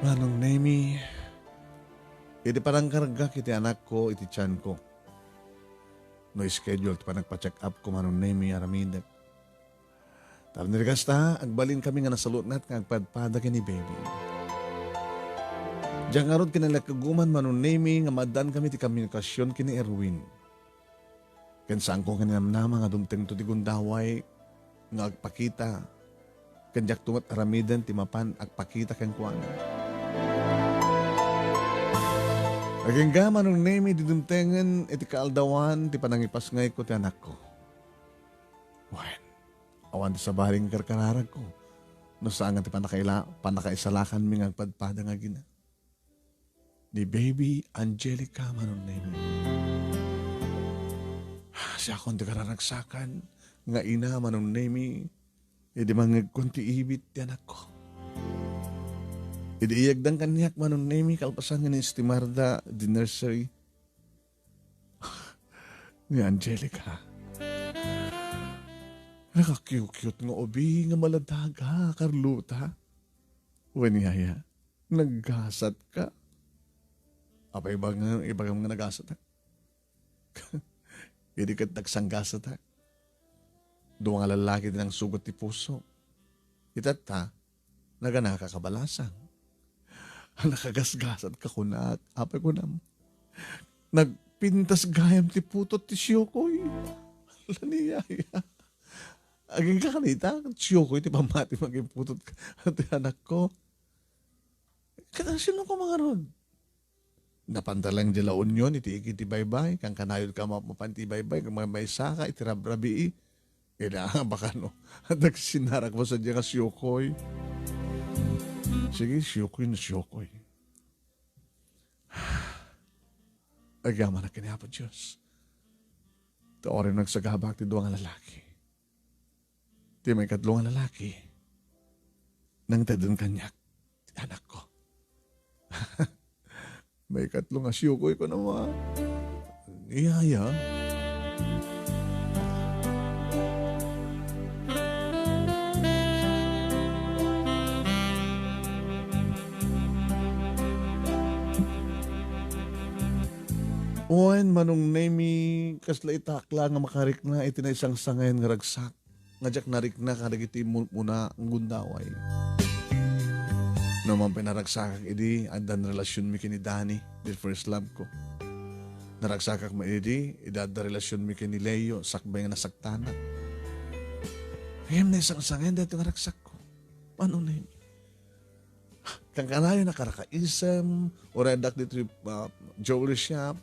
Manong Nemi, iti panangkargak iti anakko iti tianko, no schedule ti panagpa-check-upko, Manong Nemi, aramidek. Tapno kasta, agbalinkami nga nasalunat nga agpadpada ken ni baby. Diak ngarud kinalakaguman, Manong Nemi, nga maaddaankami ti komunikasion ken ni Erwin. Ken saanko nga ninamnama nga dumtengto ti gundaway nga agpakita, ken diakto met aramiden ti mapan agpakita kenkuana. Agingga, Manong Nemi, ti dumtengen iti kaaldawan ti panangipasngayko ti anakko. Wen, awan ti sabali nga karkararagko no saan nga ti pannakaila-, pannakaisalakanmi nga agpadpada nga agina. Ni baby Angelica, Manong Nemi. Siakon ti kararagsakan nga ina, Manong Nemi, idi mangngegkon ti ibit ti anakko. Idi iyagdan kaniak, Manong Nemi, kalpasan nga ni-estimarda di nursery ni Angelica. Nakakiukiut nga ubi nga maladaga, Carlota. Wen, yaya, naggasat ka. Apay ba nga ibagam nga nagasatak? Idi ket nagsanggasatak, dua nga lallaki ti nangsugot ti puso. Itatta, naganaka kabalasang. Nakagasgasat ka kunak, apay kunam. Nagpintas gayam ti putot ti siukoy. Ala ni yaya. Agingga kanita, siukoy ti pammati, agingga putot ti anakko. Kada sino ko mangarod? Napanta lang di La Union iti, iti baybay, kan kanayod ka ma-, mapan ti baybay, kan may, maysaka iti rabrabii. Ida, baka no, nagsinarak mo sa diya nga siukoy. Sige, siukoy na siukoy. Agyamanak ken ni Apo Dios. Ta uray nagsagabak ti dua nga lalaki. Ti maikatlo nga lalaki, nangtedon kaniak ti anakko. Maikatlo nga siukoy ko naman. Iyaya. Wen, Manong Nemi, kasla itak la nga makarikna iti naisangsangayan nga ragsak. Nga diak narikna kadagiti mulmuna nga gundaway. No man pay naragsakak idi, addan relasionmi ken ni Danny, the first love ko. Naragsakak met idi, idi adda relasionmi ken ni Leo, sakbay nga nasaktanak. Ngem naisangsangayan daytoy nga ragsakko. Manong Nemi. Kankanayon a karakaisem, uray addak ditoy, ah, jewelry shop,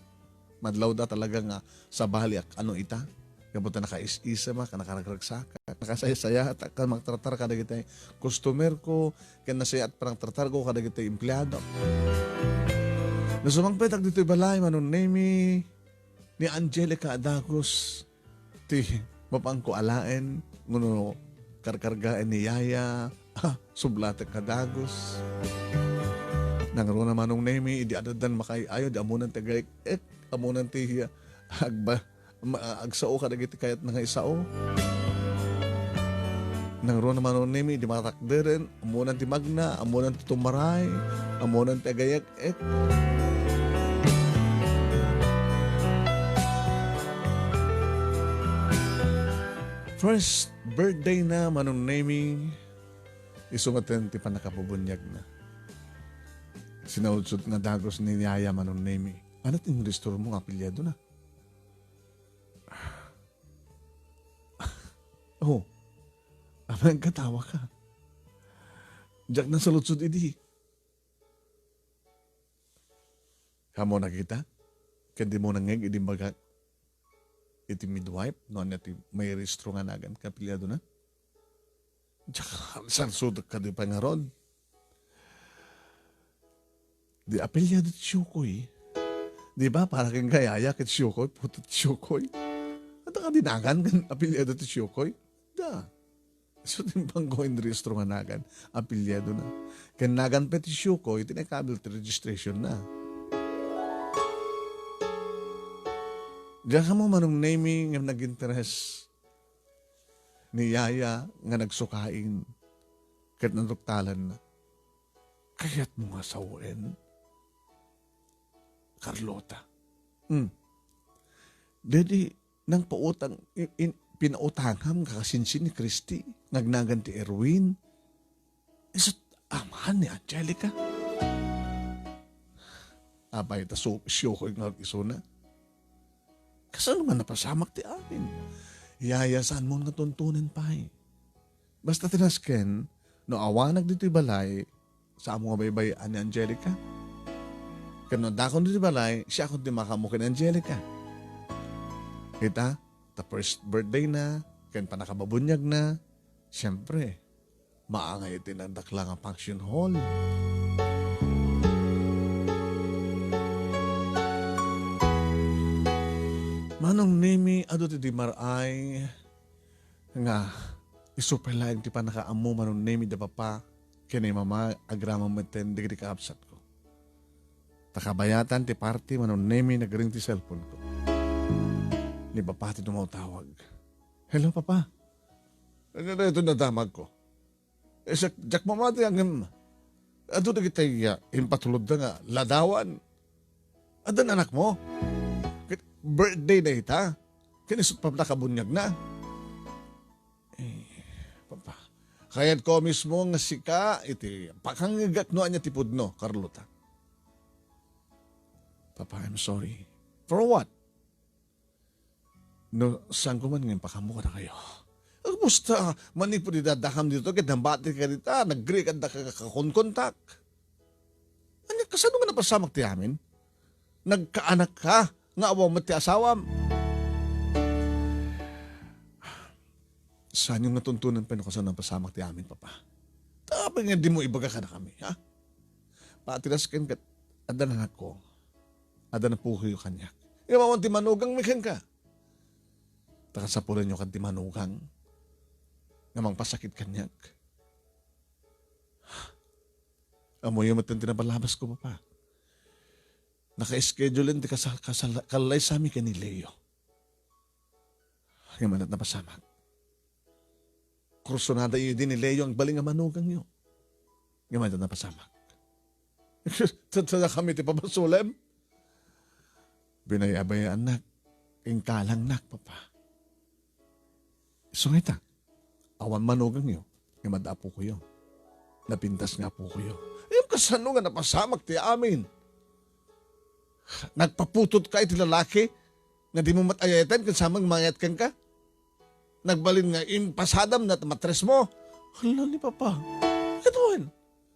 madlawda talaga nga sabali a ano ita. Gapu ta nakais-isem a, nakaragragsaka, nakasaysayatak, kan mangtartar kadagiti customer ko, ken nasayaat pay nangtartar ko kadagiti empleado. No sumangpetak ditoy balay, Manong Nemi, ni Angelica a dagus ti mapanko alaen, ngano karkargaen ni yaya, ah, sublatek a dagus. Nangruna Manong Nemi, idi addan makaay-ayo, di ammonan ti agek-ek, ammonan ti agba-, ma-, agsao kadagiti kayatna nga isao. Nangruna Manong Nemi, di matakderen, ammonan ti magna, ammonan ti tumaray, ammonan ti agayek-ek. First birthday na Manong Nemi, isu maten ti pannakabubuniagna. Sinaludsod nga dagus ni yaya Manong Nemi. Ania ti inrehistro mo nga apelyido na? Oh, amangan katawa ka. Diak nasaludsod idi. Kamo nakita? Ken dimo nangngeg idi imbagak iti midwife no ania ti mairehistro nga nagan ken apelyido na? Diak sarsudek kadi pay ngarud. Di apelyido ti siukoy. Di ba, para ken gayaya ket siukoy, putot ti siukoy. Adda kadi nagan ken apelyido ti siukoy? Da. So, timpang ko inrehistro nga nagan, apelyido na. Ken nagan pay ti siukoy, iti naikabel ti registration na. Diak ammo Manong Nemi nga nag-interes ni yaya nga nagsukain ket naduktalanna. Kayatmo nga sawen, Carlota? Hmm. Daydi nangpautang, in, in, pinautangam nga kasinsin ni Christy, nga agnagan ti Erwin. Isu ti ama ni Angelica. Apay ta su-, siukoy nga isuna. Kasano nga napasamak ti amin? Yaya, saanmo nga tuntunen pay. Basta ti nasken, no awanak ditoy balay, saanmo nga baybay-an ni Angelica. Ken no dakon ditoy balay, siakon ti makaammo ken Angelica. Ita, ta first birthday na, ken pannakababuniag na, siempre, maangay iti nadakla nga function hall. Nemi, adu ti di mar-ay nga isu pay laeng ti pannakaammo, Manong Nemi, da papa ken ni mama agraman metten dagiti kakabsatko. Ta kabayatan ti party, Manong Nemi, nagring ti cellphone ko. Ni papa ti dumaw tawag. "Hello, papa." "Ania daytoy nadamagko?" "Eh, siak, diak mamati ngem adu dagiti, ah, impatulodda nga ladawan. Addan anakmo? Ket birthday na ita. Ken isu pay nakabuniagna." Eh, papa, kayatko mismo nga sika iti pakangngegak no ania ti pudno, Carlota. "Papa, I'm sorry." "For what?" "No, saanko man nga impakaammo kadakayo. Kumusta manipud iti addakam ditoy ket nabati ka dita, nagrigat da ka, ka, kakunkontak. Ania, kasano nga napasamak ti amin? Nagkaanak ka, nga awan met ti asawam." "Saanyo nga tuntunen pay no kasano napasamak ti amin, papa. Tapno nga dimo ibaga kadakami, ha? Pati lasken ket addan anakko, addan apokoyo kaniak. Ngem awan ti manugangmi kenka. Ta kasapulanyo kadi ti manugang nga mangpasakit kaniak." "Ammoyo met ti napallabasko, papa. Naka-schedulen ti kasal-, kasal-, kallaysami ken ni Leo." Ngem adda napasamak. Kursunada idi ni Leo agbalin nga manugangyo. Ngem adda napasamak. Tadtadakami ti pabasolem. Binayabayaannak, inkalangnak, papa. Isu nga ita, awan manugangyo, ngem adda apokoyo. Napintas nga apokoyo. Ngem kasano nga napasamak ti amin? Nagpaputot ka iti lalaki nga dimo met ayayten ken saman nga mangayat kenka? Nagbalin nga impasadam na ti matres mo. Hala ni papa. Katuan.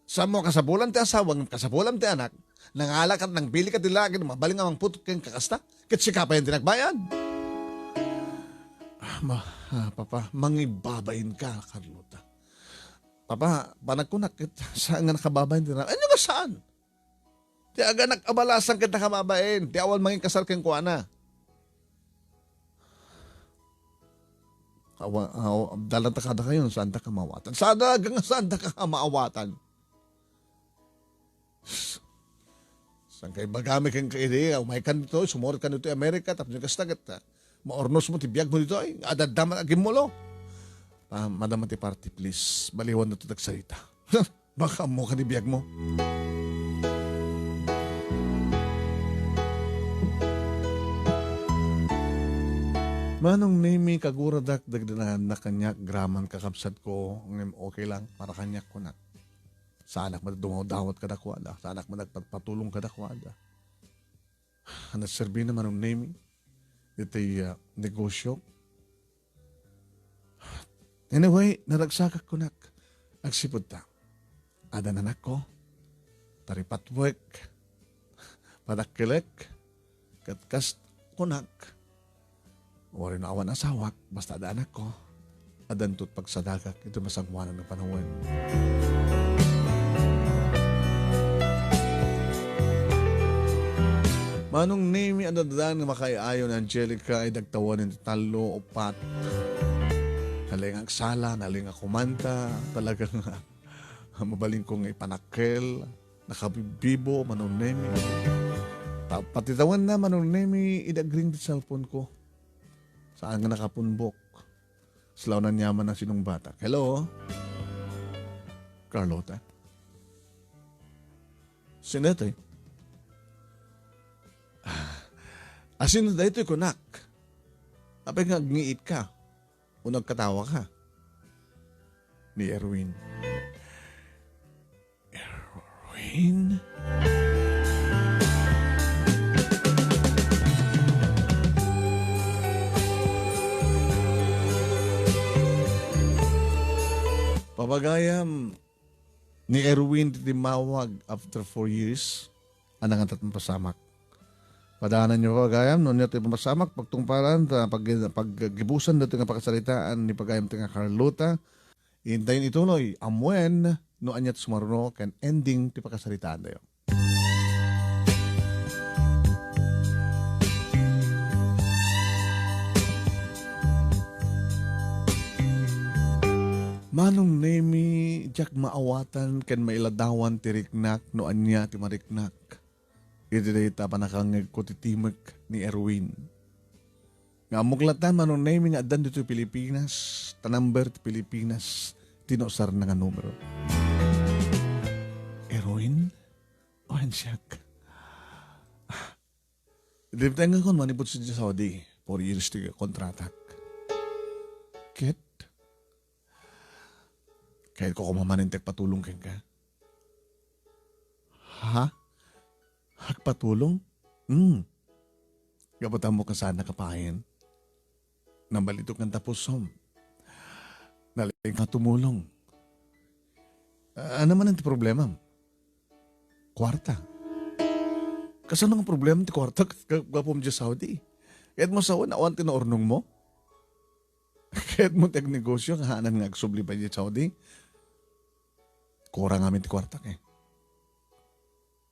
Saanmo a kasapulan ti asawa ngem kasapulam ti anak. Nangala ket nangpili ka ti laki, mabalin nga mangputot kenka kasta. Ket sika pay ti nagbayad. Ah, ma-, ah, papa, mangibabain ka, Carlota. Papa, panagkunak ket saan nga nakababain ti na-, ania nga saan? Ti aganak a balasang ket nakababain, ti awan manginkasar kenkuana. Awa-, aw-, dalanta kadakayo, saanta ka maawatan. Saan nga saanta ka maawatan? Saan kay bagami ken kaidi, umaykan ditoy, sumurotka ditoy Amerika, tapno kasta ket, ah, maurnos mo ti biag mo ditoy, adda man agimmulo. Ah, madama ti party, please. Baliwan na to tagsarita. Baka ammo ka ni biag mo. Manong Nemi, kaguradak dagdanaannak kaniak, graman kakabsat ko, ngem okay lang, para kaniak kunak. Saanak met dumawdawat kadakuada, saanak met nagpatpatulong kadakuada. Nagserbi na Manong Nemi, iti, ah, negosyo. Anyway, naragsakak kunak. Agsipud ta. Addan anakko. Taripatwek. Padakkelek. Ket kas kunak. Uray no awan asawak, basta adda anakko. Addanto ti pagsadakak iti masangoanan nga panawen. Manong Nemi, adda daan nga makaay-ayo ni Angelica, ay dagtawen iti tallo, uppat. Nalingak sala, nalingak kumanta, talaga nga mabalin ko nga ipanakkel, nakabibibo, Manong Nemi. Pa-, pati tawen na, Manong Nemi, idagring ti cellphone ko. Saan nga nakapunbok? Salaw na niyaman ang sinungbatak. Hello? Carlota? Sino daytoy? Ah, sino daytoy, kunak? Apay nga agngiit ka? O nagkatawa ka? Ni Erwin. Erwin? Pagayam ni Erwin ti timmawag after four years, a nangatat mapasamak. Padaananyo, pagayam, no ania ti mapasamak, pagtungpalan, ta pag-, paggibusan daytoy nga pakasaritaan ni pagayam ti nga Carlota, intayon ituloy, amuen, no ania ti sumaruno ken ending ti pakasaritaantayo. Manong Nemi, diak maawatan ken mailadawan ti riknak no ania ti mariknak iti dayta pannakangngegko ti timek ni Erwin. Nga ammok latta, Manong Nemi, nga addan ditoy Pilipinas, ta number ti Pilipinas ti nausarna nga numero. Erwin? Wen siak. Diptengngakon manipud sadiay Saudi, four years ti kontratak. Ket, kayatko koma manen ti agpatulong kenka. Ha? Agpatulong? Hmm. Gapu ta ammok nga saannak a payen. Nabalitok nga tapusom. Nalaingka tumulong. Ah, ania manen ti problemam? Kuarta. Kasano nga problema ti kuarta ga-, gapum diay Saudi? Kayatmo sawen, awan ti naurnongmo? Kayatmo ti agnegosio nga haanna nga agsubli pay diay Saudi? Kurang amin ti kuarta, eh.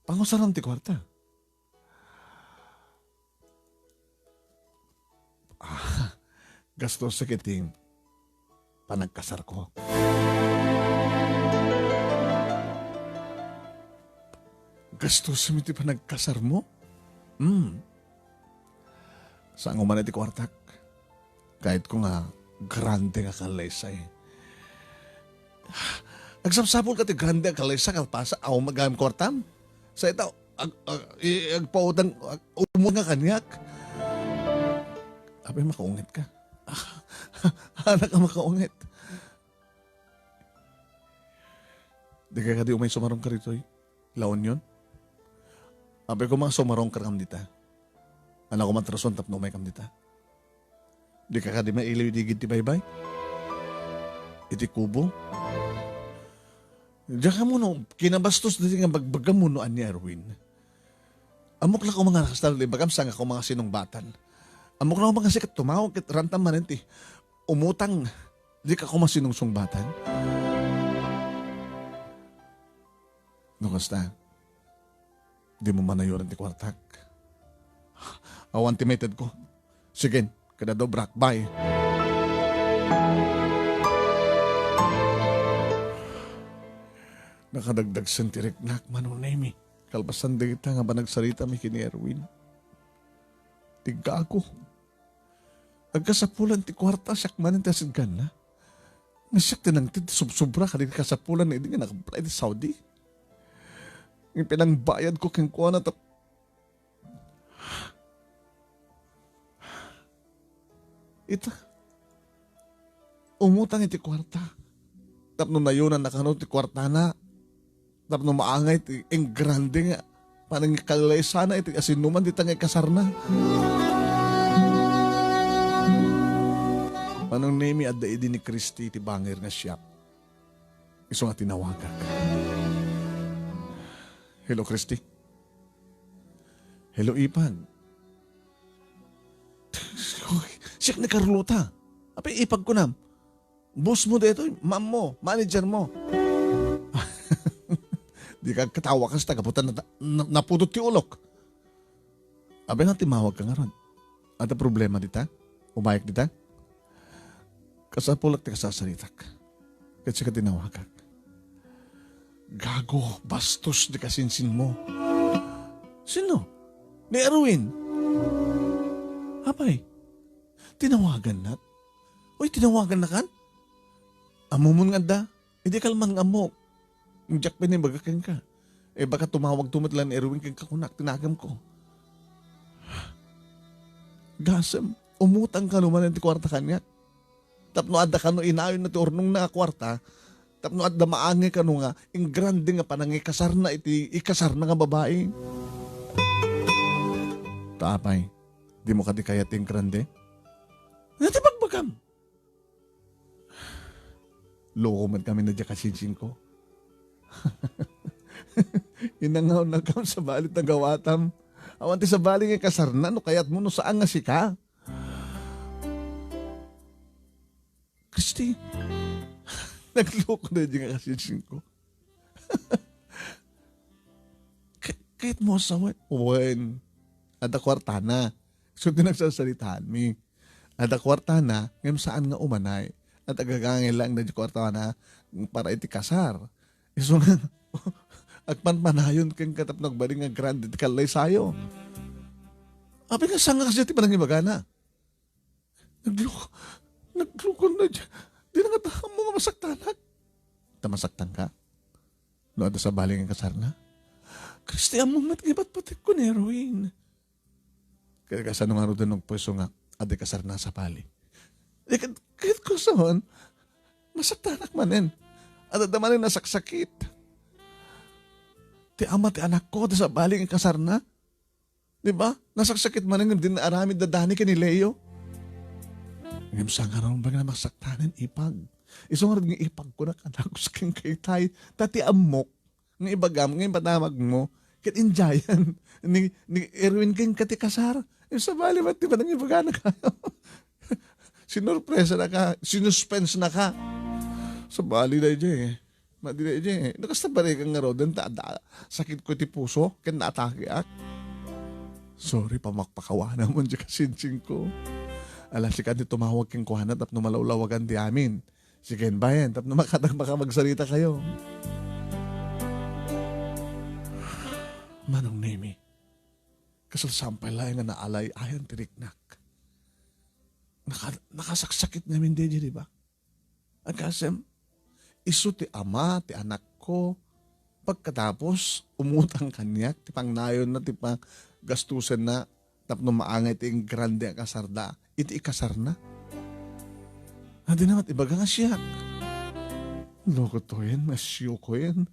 Pangusaram ti kuarta. Ah, gastos iti panagkasarko. Gastos iti panagkasarmo? Hmm. Saan man iti kuartak? Kayatko nga grande nga kalesay. Agsapsapulka ti grande a kalesa kalpasan, awan gayam kuartam. Sa ita, ag-, ag-, i-, agpautang, ag-, umutang nga kaniak. Apay, makaunget ka. Anak a makaunget. Di ka kadi umay sumarong ka ditoy La Union? Apay, koma sumarong ka kam dita. Anak ko matrason tapno umay kam dita. Di ka kadi mailiw idi gid ti baybay? Iti kubo? Diak ammo no kinabastos daydi nga bagbagam wenno ania, Erwin. Ammok la koma nga nakastal, ibagam saan nga koma nga sinungbatan. Ammok la koma nga sika tumawag ket rantam manen ti umutang, di ka koma sinungsungbatan. No kasta, dimo manayoran ti kuartak. Awan ti maitedko. Sige, kada dobrak, bye. Nakadagdagsen ti riknak, Manong Nemi, kalpasan dayta nga panagsaritami ken ni Erwin. Ti gago. Agkasapulan ti kuarta, siak manen ti asidganna. Nga siak ti nangted ti subsobra kadagiti kasapulan idi nga nag-apply ti Saudi. Nga pinangbayadko kenkuana tap-, ita, umutang iti kuarta. Tapno nayonanna kano ti kuartana. Tapno maangay ti engrande nga panangikalaysana iti asinoman dita nga ikasarna. Manong Nemi, adda idi ni Christy ti bangir nga siak. Isu nga tinawagak. Hello, Christy. Hello, Ipan. Siak ni Carlota. Apay, ipag kunam. Boss mo daytoy, ma'am mo, manager mo. Di ka katawa kas ta gapu ta nata-, na-, napudot ti ulok. Apay nga timawag ka ngarud? Adda problema dita? Umayek dita? Kasapulak ti kasasaritak. Ket sika tinawagak. Gago, bastos ti kasinsinmo. Sino? Ni Erwin. Apay, tinawagannak? Uy, tinawagannakan? Ammomon nga adda? Idi kalman nga ammok. Diak pay naibaga kenka. Eh, baka tumawag to met la ni Erwin kenka kunak, tinagamko. Gasem, umutang kano manen ti kuarta kaniak. Tapno adda kano inayonna ti urnongna a kuarta, tapno adda maangay kano nga engrande nga panangikasarna iti ikasarna nga babai. Ta apay, dimo kadi kayat ti engrande? Nga ti bagbagam. Loko met kami na diak a sinsinko. Inangawnakam sabali ti gawatam. Awan ti sabali nga ikasarna no kayatmo no saan nga sika. Christy, nagloko na diak a sinsinko. Ka-, kayatmo a sawen? Wen. Adda kuartana. So, ti nagsasaritaanmi. Adda kuartana, ngem saan nga umanay. At agagangay lang na di kuartana para iti kasar. Isu nga, agpanpanayon kenka tapno agbalin nga grande ti kallaysayo. Apay nga sangak siya ti panangibagana? Nagluko, naglukon na dyan. Di na nga ta-, ammo nga masaktanak. Ta masaktan ka? No, adda sabali nga kasarna? Kristi, ammo met nga ipatpatek ko ni Erwin. Kaya kasano nga ruden nagpueso nga, adda kasarna sabali? Di ket, ket kuson, masaktanak manen. Adda manen nasaksakit. Ti ama ti anakko, adda sabali nga kasarna. Di ba? Nasaksakit manen ngem dinna aramid da Dani ken ni Leo. Ngem sangaron ba nga masaktanen ipag? Isu ngarud nga ipag ko na kadagos ken kaytay. Ta ti ammok nga ibagam, nga ipadamag mo, ket indiayan ni, ni Erwin ken ka ti kasar. Ngem sabali met ti panangibagana kayo. Sinurpresa na ka, sinuspense na ka. Sabali na dyan eh. Madi na dyan eh. No, kasta balikan nga roden, ta, da, sakit ko ti puso, ken naatakeak. Sorry, pamakpakawana mo, di kasinsin ko. Ala, sika ti tumawag ken kuana, tapno malawlawagan ti amin. Sige, bayan, tapno makadag makamagsarita kayo. Manong Nemi, kasla sampay laeng nga naalay-ayan ti riknak. Naka-, nakasaksakit ngamin, di, di ba? Agasem, isu ti ama ti anakko. Pagkatapos, umutang kaniak ti pangnayonna, ti panggastusenna tapno maangay ti ingrande a kasarda iti ikasarna. Adi na met ibaga nga siak. Loko to yen, nga siyuko yen.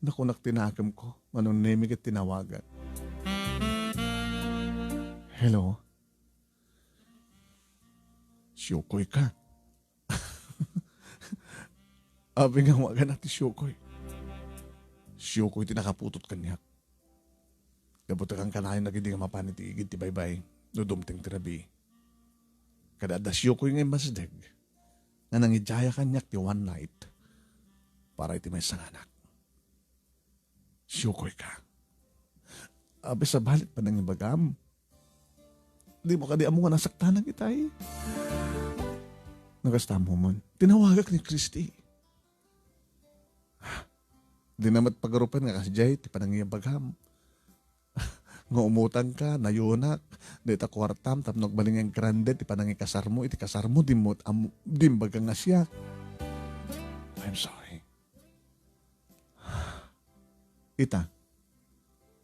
Nakunak ti nakemko. Manong Nemi ket tinawagak. Hello? Siyukoy ka. Apay nga awagan ti siyukoy. Siyukoy ti nakaputot kaniak. Gapu ta kankanayon dagidi nga mapan iti igid ti baybay no dumteng ti rabii. Kada adda siyukoy nga immasdeg nga nangidiaya kaniak ti one night para iti maysa nga anak. Siyukoy ka. Apay sabali ti panangibagam. Di mo kadi ammo nga nasaktanak itay? Nagasta mo man. Tinawagak ni Christy. Di na met pagarupen nga kasdiay ti panangibagam. Nga umutang ka, nayunak, dayta kuartam, tapno agbalin nga grande ti panangikasarmo, iti kasarmo, di mo, am-, di imbaga nga siak. I'm sorry. Ita,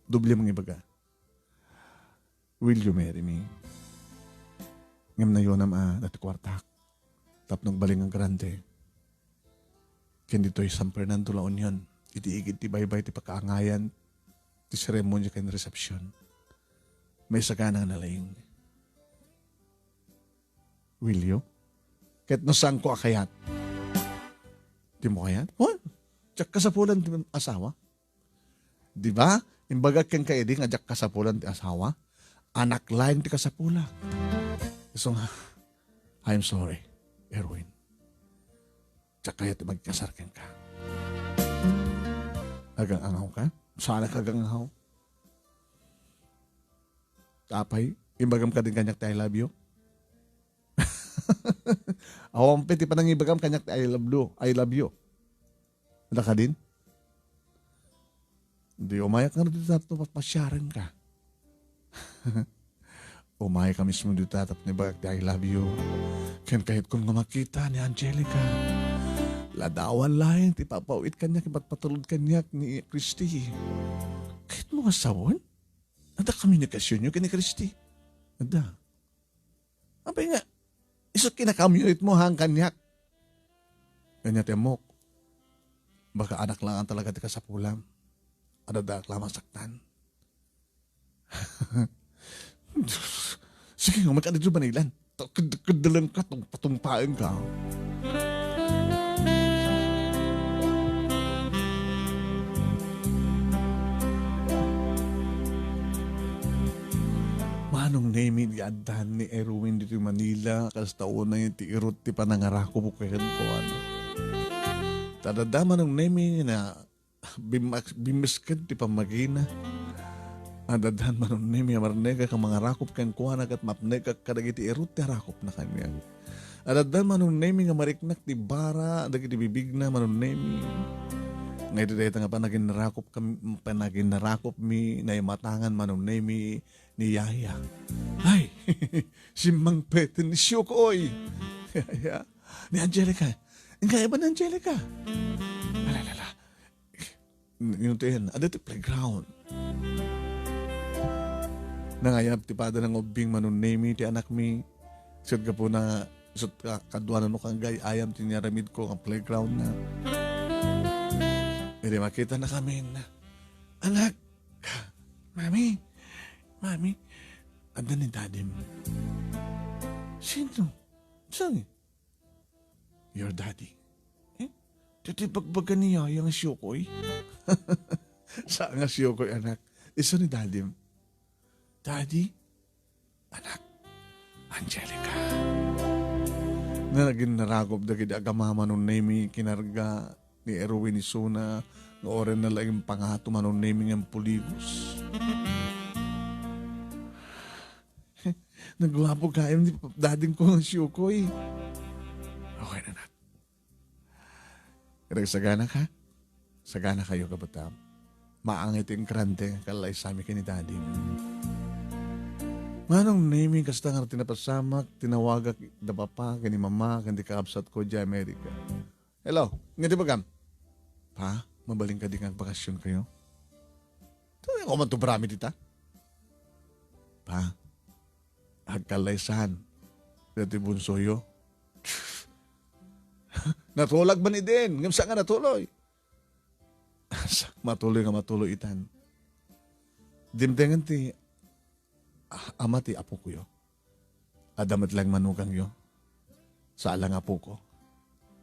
doble mangibaga. Will you marry me? Ngem nayonam a dati kuartak tapno agbalin nga grande. Ken ditoy San Fernando, La Union, iti igid ti baybay ti pakaangayan ti seremonia ken resepsion. Maisagana nga nalaing. Will you? Ket no saanko a kayat? Dimo kayat? Wen, diak kasapulan ti asawa. Di ba? Imbagak kenka idi nga diak kasapulan ti asawa. Anak laeng ti kasapulak. Isu nga, I'm sorry, Erwin. Diak kayat ti magkasar kenka. Agang-angaw ka? Saan ka agang-angaw? Apay, imbagam kadin kaniak ti I love you? Awan pay ti panangibagam kaniak ti I love you. I love you. Adda kadin? Di umayak nga dita tapno pasiaren ka. Umay ka mismo dita tapno ibagak ti I love you. Ken kayatkon nga makita ni Angelica. Ladawan laeng ti papaw-it kaniak, ipatpatulod kaniak ni Christy. Kayatmo nga sawen? Adda komunikasionyo ken ni Christy? Adda. Apay nga, isu ti kinakamuyoitmo haan kaniak. Ania ti ammok? Baka anak laeng talaga ti kasapulam. Adda laeng masaktan. Diyos. Sige nga, magkano dito banilan? Ket-, keddalen ka, tung-, patumpaen ka. Manong Nemi, di addan ni Erwin ditoy Manila, kasta unay ti irut ti panangarakup kenkuana. Ta adda Manong Nemi na bimmak-, bimmisked ti pammagina. Addan Manong Nemi a marnegak a mangarakup kenkuana ket mapnegak kadagiti irut ti arakupna kaniak. Adda Manong Nemi nga mariknak ti bara dagiti bibigna, Manong Nemi. Nga iti dayta nga panaginrakop kam-, panaginrakopmi, naimatangan, Manong Nemi, ni Yaya. Ay, simmangpet ni Siukoy. Yaya. Ni Angelica. Inkay ba ni Angelica? Ala, ala, ala. Yun to yan. Ada ti playground. Nangayab ti pada nga ubbing, Manong Nemi, ti anakmi. Isut' gapuna, isut' ka-, kaduana no kangga ay-ayam ti niaramidko nga playground na. Idi makita na kami na, "Anak, Mami, Mami, adda ni Dadim." "Sino? Saan?" "Your daddy." Eh? Daytoy bagbaga ni Yaya nga Siukoy? Saan nga Siukoy, anak? Isu ni Dadim. Daddy? Anak, Angelica. Nga nagin naragop dagiti agama, Manong Nemi, kinarga ni Erwin isuna, nga uray na laeng pangato, Manong Nemi, nga impuligos. Nagguapo gayam ni dading ko nga Siukoy. Okay na, anak. Kanagsagana ka? Sagana kayo, kabataam. Maangay ti inkrante, kallaysami ken ni Daddy. Manong Nemi, kasta nga ti napasamak, tinawagak da papa, ken ni mama, ken ti kakabsat ko, di Amerika. "Hello, nga ti bagam?" "Pa, mabalin ka di nga agbakasyon kayo?" "Tuloy ko man to brami dita." "Pa, agkallaysan. Dati bunsoyo." "Natulag man idin, ngem saan nga natuloy?" "Sa-, matuloy nga matuloy itan. Dimtengen ti, ah, ama ti apokoyo. Adda met laeng manugangyo. Saan la nga apoko."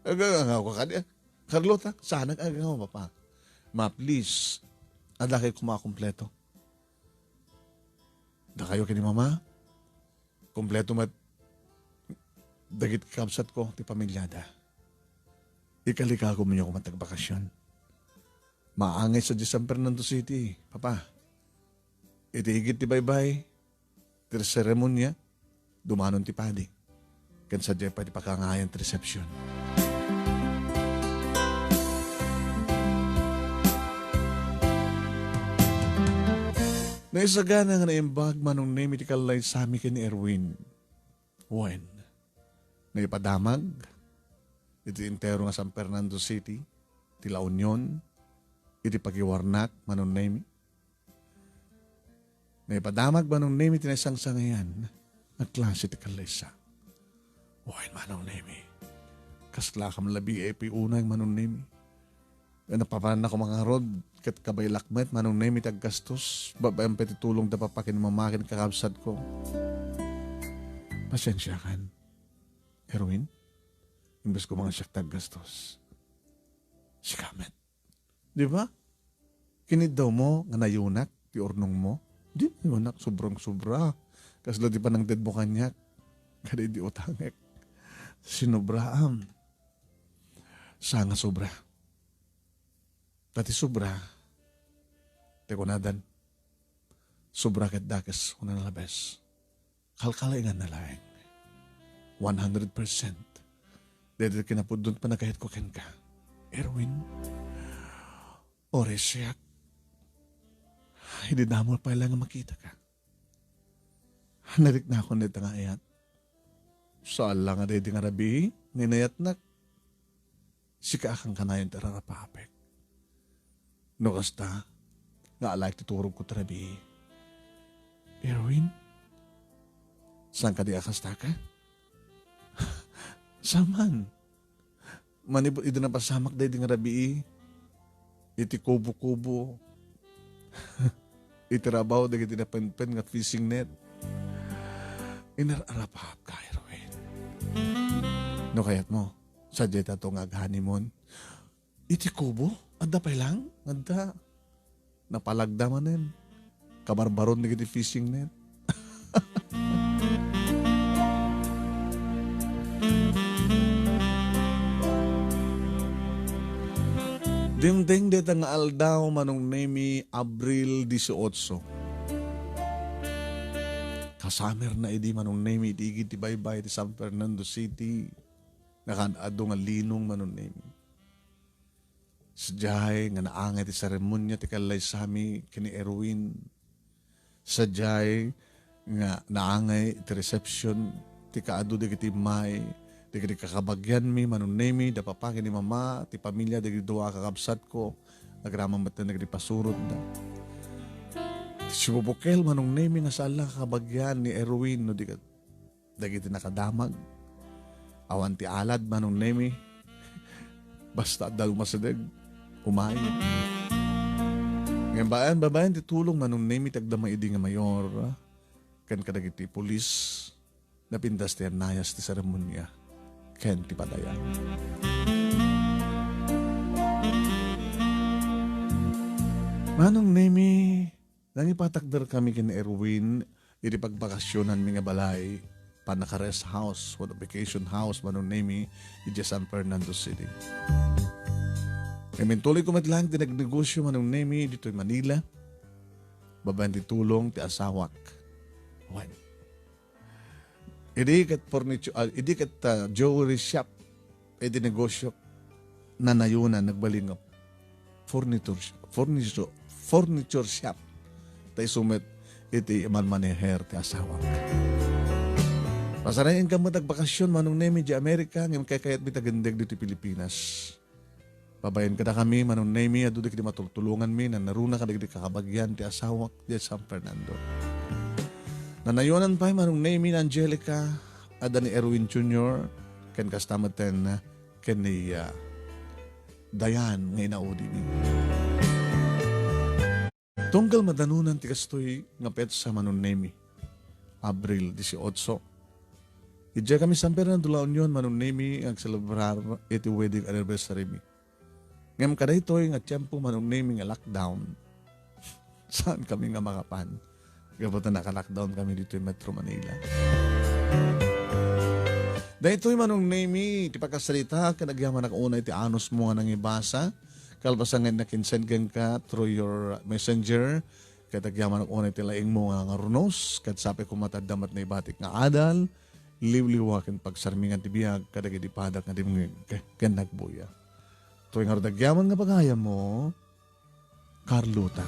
"Agangaw ka kadi, Carlota? Saan nga agangaw, papa?" "Ma, please, adda kay kumakumpleto. Dakayo ken ni mama, kumpleto met dagiti kabsat ko ti pamilyada. Ikalikagumyo koma ti agbakasyon. Maangay sadiay San Fernando City, papa. Iti igid ti baybay, ti seremonia, dumanon ti padi. Ken sadiay pay ti pakaangayan ti resepsyon." Naisagana nga naimbag, Manong Nemi, ti kallaysami ken ni Erwin. Wen, naipadamag iti entero nga San Fernando City, ti La Union, iti pagiwarnak, Manong Nemi. Naipadamag, Manong Nemi, ti naisangsangayan a klase ti kallaysa. Wen, Manong Nemi, kaslakam labi a ipiunay, Manong Nemi. Napapanannak koma ngarud, ket kabaelak met, Manong Nemi, ti aggastos, babaen pay ti tulong da papa ken mama ken kakabsat ko. Pasiensiakan, Erwin, imbes ko nga siak ti aggastos. Sika met. Di ba? Kiniddaw mo nga nayunak ti urnong mo? Di nayunak, sobrang sobra. Kasla ti panangted mo kaniak. Kada idi utangek. Sinobraam. Sa nga sobra. Ta ti sobra, ti kunadan, sobra ket dakes, kunana la bes. Kalkalainganna laeng. One hundred percent. Daytoy ti kinapudno ti panagayat ko kenka. Erwin, uray siak, idi damo pay la nga makitaka. Nariknakon dayta nga ayat. Saan la nga daydi nga rabii nga inayatnak. Sika a kankanayon ti ararapapek. No kasta, nga alaek ti turogko ti rabii. Erwin, saan kadi a kastaka? Saan man. Manipud idi napasamak daydi nga rabii, iti kubo-kubo, iti rabaw dagiti napenpen nga fishing net. Inar-arapapka, Erwin. No kayatmo, sadiay tato nga ag-honeymoon. Iti kubo? Adda pay lang? Adda. Napalagda manen. Kabarbaron dagiti fishing net. Dimteng dayta nga aldaw, Manong Nemi, Abril dieciocho. Summer na idi, Manong Nemi, iti igid ti baybay ti San Fernando City. Nakan-adu nga linong, Manong Nemi. Sadiay nga naangay ti seremonia ti kallaysami ken ni Erwin. Sadiay nga naangay ti reception ti kaadu dagiti immay dagiti kakabagianmi, Manong Nemi, da papa ken ni mama, ti pamilia dagiti dua a kakabsatko, agraman met dagiti pasurotda. Ti sibubukel, Manong Nemi, nga saan la kakabagian ni Erwin no di ket dagiti nakadamag. Awan ti alad, Manong Nemi. Basta adda umasideg, umay. Ngem babaen, babaen ti tulong, Manong Nemi, ti agdama idi nga mayor ken kadagiti pulis, napintas ti annayas ti seremonia ken ti padayan. Manong Nemi, nangipatakderkami ken Erwin iti pagbakasionanmi nga balay, pannaka-rest house wenno vacation house, Manong Nemi, idiay San Fernando City. Ngem intuloyko met laeng ti nagnegosio, Manong Nemi, ditoy Manila, babaen ti tulong ti asawak. Wen. Idi ket furniture, ah, idi ket, ah, jewelry shop, idi negosio, nanayonan, nagbalin nga furniture, furniture, furniture shop. Ta isu met iti manmaneher ti asawak. Pasarayenka met agbakasyon, Manong Nemi, di Amerika, ngem kaykayatmi ti agindeg ditoy Pilipinas. Babaen kadakami, Manong Nemi, adu dagiti matultulonganmi, nanaruna kadagiti kakabagian ti asawak, di San Fernando. Nanayonan pay, Manong Nemi, ni Angelica, adda ni Erwin Junior, ken kasta metten ken ni, ah, Dayan nga inaudimi. Tunggal madanunan ti kastoy nga petsa, Manong Nemi, Abril dieciocho. Idiay kami San Fernando, La Union, Manong Nemi, nga agselebrar iti wedding anniversary mi. Ngem kadaytoy nga tiempo, Manong Nemi, nga lockdown, saan kami nga makapan. Gapu ta naka-lockdown kami ditoy Metro Manila. Daytoy, Manong Nemi, ti pagkasarita ken agyamanak unay ti anusmo nga nangibasa. Kalpasan nga nakinsend kenka through your messenger, ket agyamanak unay ti laingmo nga, nga runos, ket sapay koma ta adda met naibatik nga adal, liwliwa ken pagsarmingan ti biag kadagiti padak nga dimngeg ken nagbuya. Toy ngarud agyaman nga pagayammo, Carlota.